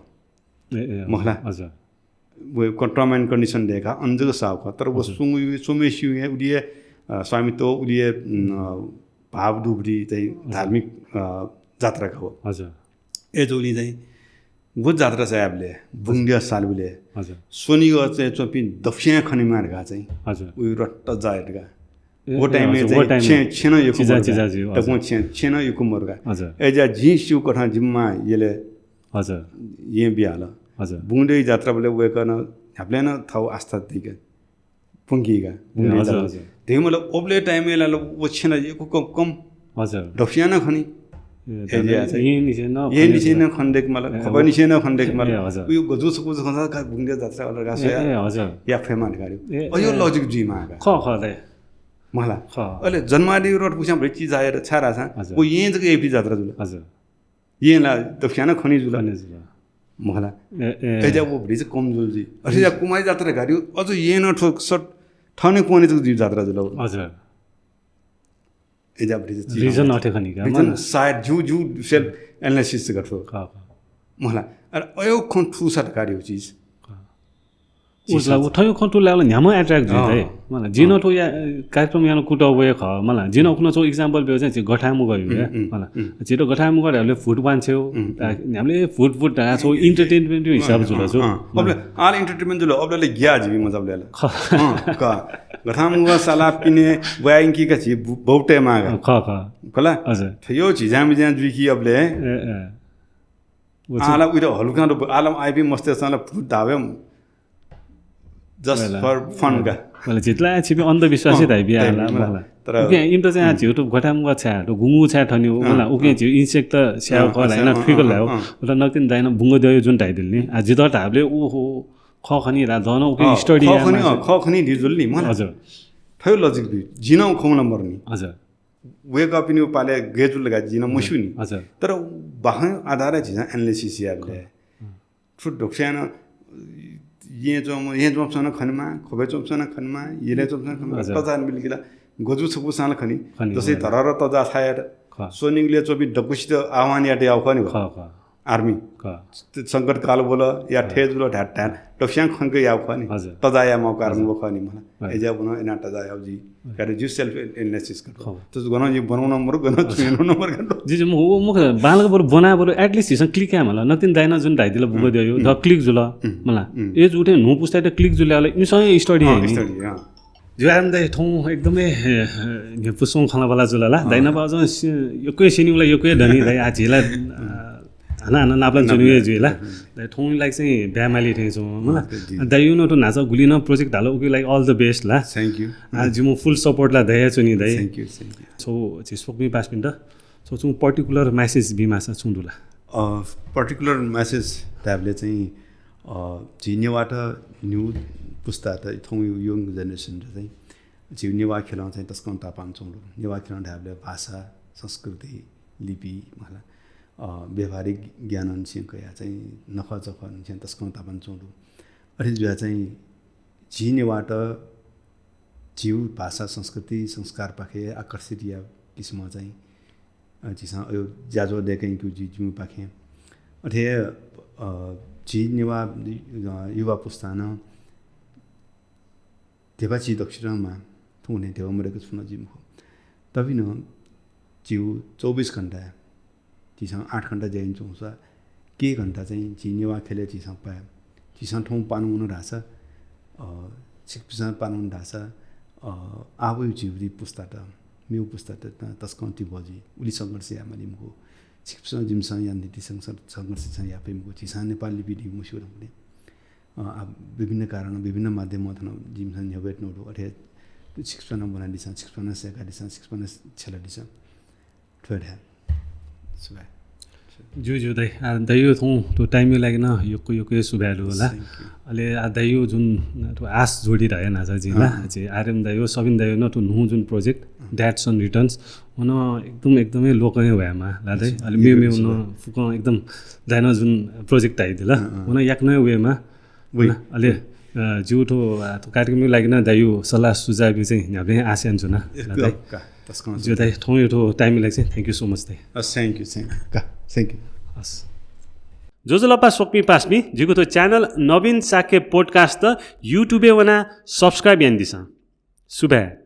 ए, ए, मखला। हजुर। व क-, term and condition दयेकाः अन जक साहू खः। तर व हजुर। स्वंगू स्वम्हसिगु हे उलि हे, अ, स्वामित्व, उलि हे, उम्, अ, भाव दुगुलिं चाहिँ हजुर। धार्मिक, अ, जात्रा खः व। हजुर। अय्जूगुलिं चाहिँ व जात्रा चाःबलय्, बुंगद्यः सालबलय्, हजुर। स्वनिगः चाहिँ च्वंपिं दफुस्यां खनेमाः धकाः चाहिँ, हजुर। व रट्ट जाय् धकाः। ए, व ए, time-य् हजुर, चाहिँ व time-य्। छेँ, छेँ नं यक्व चिजा, मरु का। चिजा, हजुर। दक्वं छेँ, छेँ नं यक्व मरु का। हजुर। अय्जा जिं स्यू कथं जिम्मा यलय् हजुर। येँ बियाल। हजुर। बुंगद्यःया जात्राबलय् वय्कलं न्ह्याबलें नं थःगु आस्था दय्क ब्वंकी का। ए, बुंगद्यःया हजुर, जात्रा। हजुर। धइगु मतलब अबलय् time-य् ला व छेँ नं यक्व कम, कम। हजुर। दफुस्यां नं खनी। ए, अय्जा चाहिँ येँनिसें नं येँनिसें नं खने दय्क माल, ए, खपःनिसें नं खने दय्क माल। ए, हजुर। उयो गजु छकू खंसा का बुंगद्यःया जात्रा वाला का ए, स्वया ए, हजुर। या फयेमाः धकाः। ए, अयो ए। Logic जुइमाः का। खः, खः, दे। मखला। खः। अले जन्मादिया रथ पुस्यां भति चिज जाय् छाय् धाःसा हजुर। व येँ जक याइपिं जात्रा जुल। हजुर। येँ ला दफुस्यां नं खनी जुल। खनी जुल। मखला। ए, ए। अय्जा व भति चाहिँ कम जुल जुइ। अले या कुमारी जात्रा धकाः अझ येँ नं थ्व सट थने क्वने जक जुइ जात्रा जुल। हजुर। अय्जा भति चाहिँ reason अथे खनी का, reason मला। सायद जिगु, जिगु self analysis जक थ्व। खः, खः। मखला। अले अयो खँ थूसा धकाः धइगु चिज। खः। उस ला, उ थयो खँ तुला ला न्ह्याम्ह attract जुइ अँ। दइ। मला, जिं नं अँ। थ्व या, कार्यक्रम याना कुतः वये खः। मला, जिं नं उखुन्हु छगू example ब्यू चाहिँ, झी गथाय् मुगः यु हे। उम्, उम्, मला, उम्। झीत गथाय् मुगः धाःबलय् भूत बांछ्वये। उम्, उम्। न्ह्याबलें भूत भूत धाः छगू entertainment हिसाब अँ, जुल अँ, छु। अँ। मला। अबलय् आः ला entertainment जुल, अबलय् ला ग्याः जिपिं मचाबलय् ला। खः। अँ, का। गथाय् मुगः साला पिने ब्वाँय् यंकी का झी बु-, बौत तयेमाः का। अँ, खः, खः। खला? हजुर। थयो झिज्यां मिज्यां जुइकी अबलय्। ए, ए। व आः ला उइत हलुकां दु, आः ला आइपिं मस्तय्सं ला भूत धाःबलय् Just for fun का। मला झीत ला छिपिं अन्धविश्वासी धाइबिया ला, मला। तर उकिं इमित चाहिँ झीगु थ्व ग्वथाय् मग्वः छाय्, थ्व गुंगू छाय् थ्यनीगु, मला, उकिं झीगु insect त स्यायेगु खः ला, इनाः थुइकल ला। उत नकतिनि दाइनं बुंगद्यःया जुन धाइदिल नि। आ, जितः धाःबलय् उ खः खनी ला, दन उकिं study याये मास्ति। खः खनी धइगु जुल नि, मला। हजुर। थ्व logic दु। जिं नं खँ ल्हानागु नि। हजुर। वय्कःपिनिगु पालय् गय् जुल धकाः जिं नं मस्यू नि। हजुर। तर बाखं आधारय् झीसं analysis यायेबलय् थ्व ध्वाखुस्यां नं येँ च्वंम्ह, येँ च्वंम्हसं नं खनेमाः, ख्वबय् च्वंम्हसं नं खनेमाः, यलय् च्वंम्हसं नं खनेमाः, हजुर। तजाःनिसें लिकल ला गजू छपु सां ला खनी। खनी, जस्तै हजुर। धरहरा तजा छायेत, खः। स्वनिगलय् च्वंपिं दक्वसित आह्वान यायेत याःगु खः नि। खः, खः। Army। खः। त-, संकट काल वल या खः। थथे जुल धाये, धाये, ध्वाखुस्यां खंक याःगु खः नि। हजुर। तजा यायेमाःगु कारण व खः नि मला। हजुर। अय्जुयाः व नं इनाः तजा याःगु जुइ। हजुर। कारण जिं self analysis कत। खः। त गनं जिं ब्वनागु नं मरु, गनं छुं यानागु नं मरु। हजुर। जि, जि, मु-, मु-, बांलाक बरु ब्वना बरु at least झीसं click याये माल। नकतिनि दाइनं जुन धाइदिल बुंगद्यःया, हम्म। द click जुल। हम्म। मला। हम्म। अय् जुयाः थें न्हू पुस्तायात click जुल ला, इमिसं study याइ नि। Study, अँ। ज्यू आरएम दाइ, थौं एकदमै, हे, हे, न्ह्यइपुसे च्वंगु खँल्हाबल्हा जुल ला। अँ। दाइ नाप अझ सि-, यक्व हे स्यनीगु ला यक्व हे दनि दाइ। आ, झी ला, अ, हानं हानं नापलानाच्वनेगु हे जुइ ला। हम्म। दाइ, थौंया लागि चाहिँ ब्याहा माली थें च्वं, मला। अँ, जी। आ, दाइया नं थ्व न्हाचः गुलि नं project धाल, उकिया लागि all the best La. Thank you। आ, जिमिगु full support ला दयाच्वनी दाइ। Thank you, thank you। So, झी स्वकुमि पासापिन्त, so, छुं particular message बीमाःसा छुं दु ला? अ, particular message धायेबलय् चाहिँ, अ, झी नेवाःत न्हू पुस्तात, थौं young generation त चाहिँ झी नेवाः ख्यलं चाहिँ तसकं तापान च्वंगु दु। नेवाः ख्यलं धायेबलय् भाषा, संस्कृति, लिपि, मला, अ, व्यावहारिक ज्ञानंनिसें कयाः चाहिँ नखःचखःनिसें तसकं तापान च्वंगु दु। अथे जुयाः चाहिँ झी नेवाःत झीगु भाषा, संस्कृति, संस्कारपाखे आकर्षित याःगु किसिमं चाहिँ, अ, झीसं अय् ज्याझ्वः दय्‌के यंकेगु जुइ जिमिपाखें। अथे, अ, झी नेवाः, अ, युवा पुस्तां नं धिबा चिज दक्वसित माः, थौंकन्हय् धिबा मदय्‌क छुं नं जुइ मखु। तबि नं झीगु चौबिस घण्टा, झीसं आठ घण्टा ज्या यानाच्वंसा, के घण्टा चाहिँ झी नेवाः ख्यलय् झीसं पाये। झीसं थौं पानं वन धाःसा, अ, छिकपिन्सं पानं वन धाःसा, अ, आः वइगु झीगु पुस्तात, मेगु पुस्तात त-, तसकं तिबः जुइ। उलि संघर्ष याये माली मखु। छिकपिन्सं जिमिसं यानादीथें संघर्ष, संघर्ष झीसं याये फइ मखु। झीसं नेपाल लिपि धइगु मस्यू धुंकले। अ, आ, विभिन्न कारण, विभिन्न माध्यमं थन जिमिसं न्ह्यब्वयातःगु दु। अथे छिकपिन्सं ब्वनादिसँ, छिकपिन्सं सय्‌कादिसँ, छिकपिन्सं छ्यलादिसँ। थ्व हे धाये। सुभाय्। ज्यू, ज्यू दाइ। आ, दाइया थौं थ्व time-या लागि नं यक्व यक्व हे सुभाय् दु ला। Thank you। अले आ, दाइया जुन थ्व आश जोडी धया न्हाचः जिं ला। अँ, अँ। झी आरएम दाइया, सबिन दाइया नं थ्व न्हू जुन project, अँ। Dadson Returns, व नं एकदम, एकदमै लोकं हे वयेमा ला दाइ। अच्छा, अले मेमेगु नं फुक्कं एकदम दाइनं जुन project धयादिल, अँ, अँ। व नं याकनं हे वयेमा। वइ। अले, अ, ज्यू थ्व, अ, थ्व कार्यक्रमया लागि नं दाइया सल्लाह सुझावया चाहिँ न्ह्याबलें आश यानाच्वना। एकदम, दाइ। का, तसकं ज्यू दाइ, थौंया थ्व time-या लागि चाहिँ thank you so much Dai. A, thank you, thank you। का, thank you। हस्। ज्वजलपा स्वकुमि पासापिं, जिगु थ्व channel नवीन शाक्य podcast YouTube-य् वनाः subscribe यानादिसँ। सुभाय्।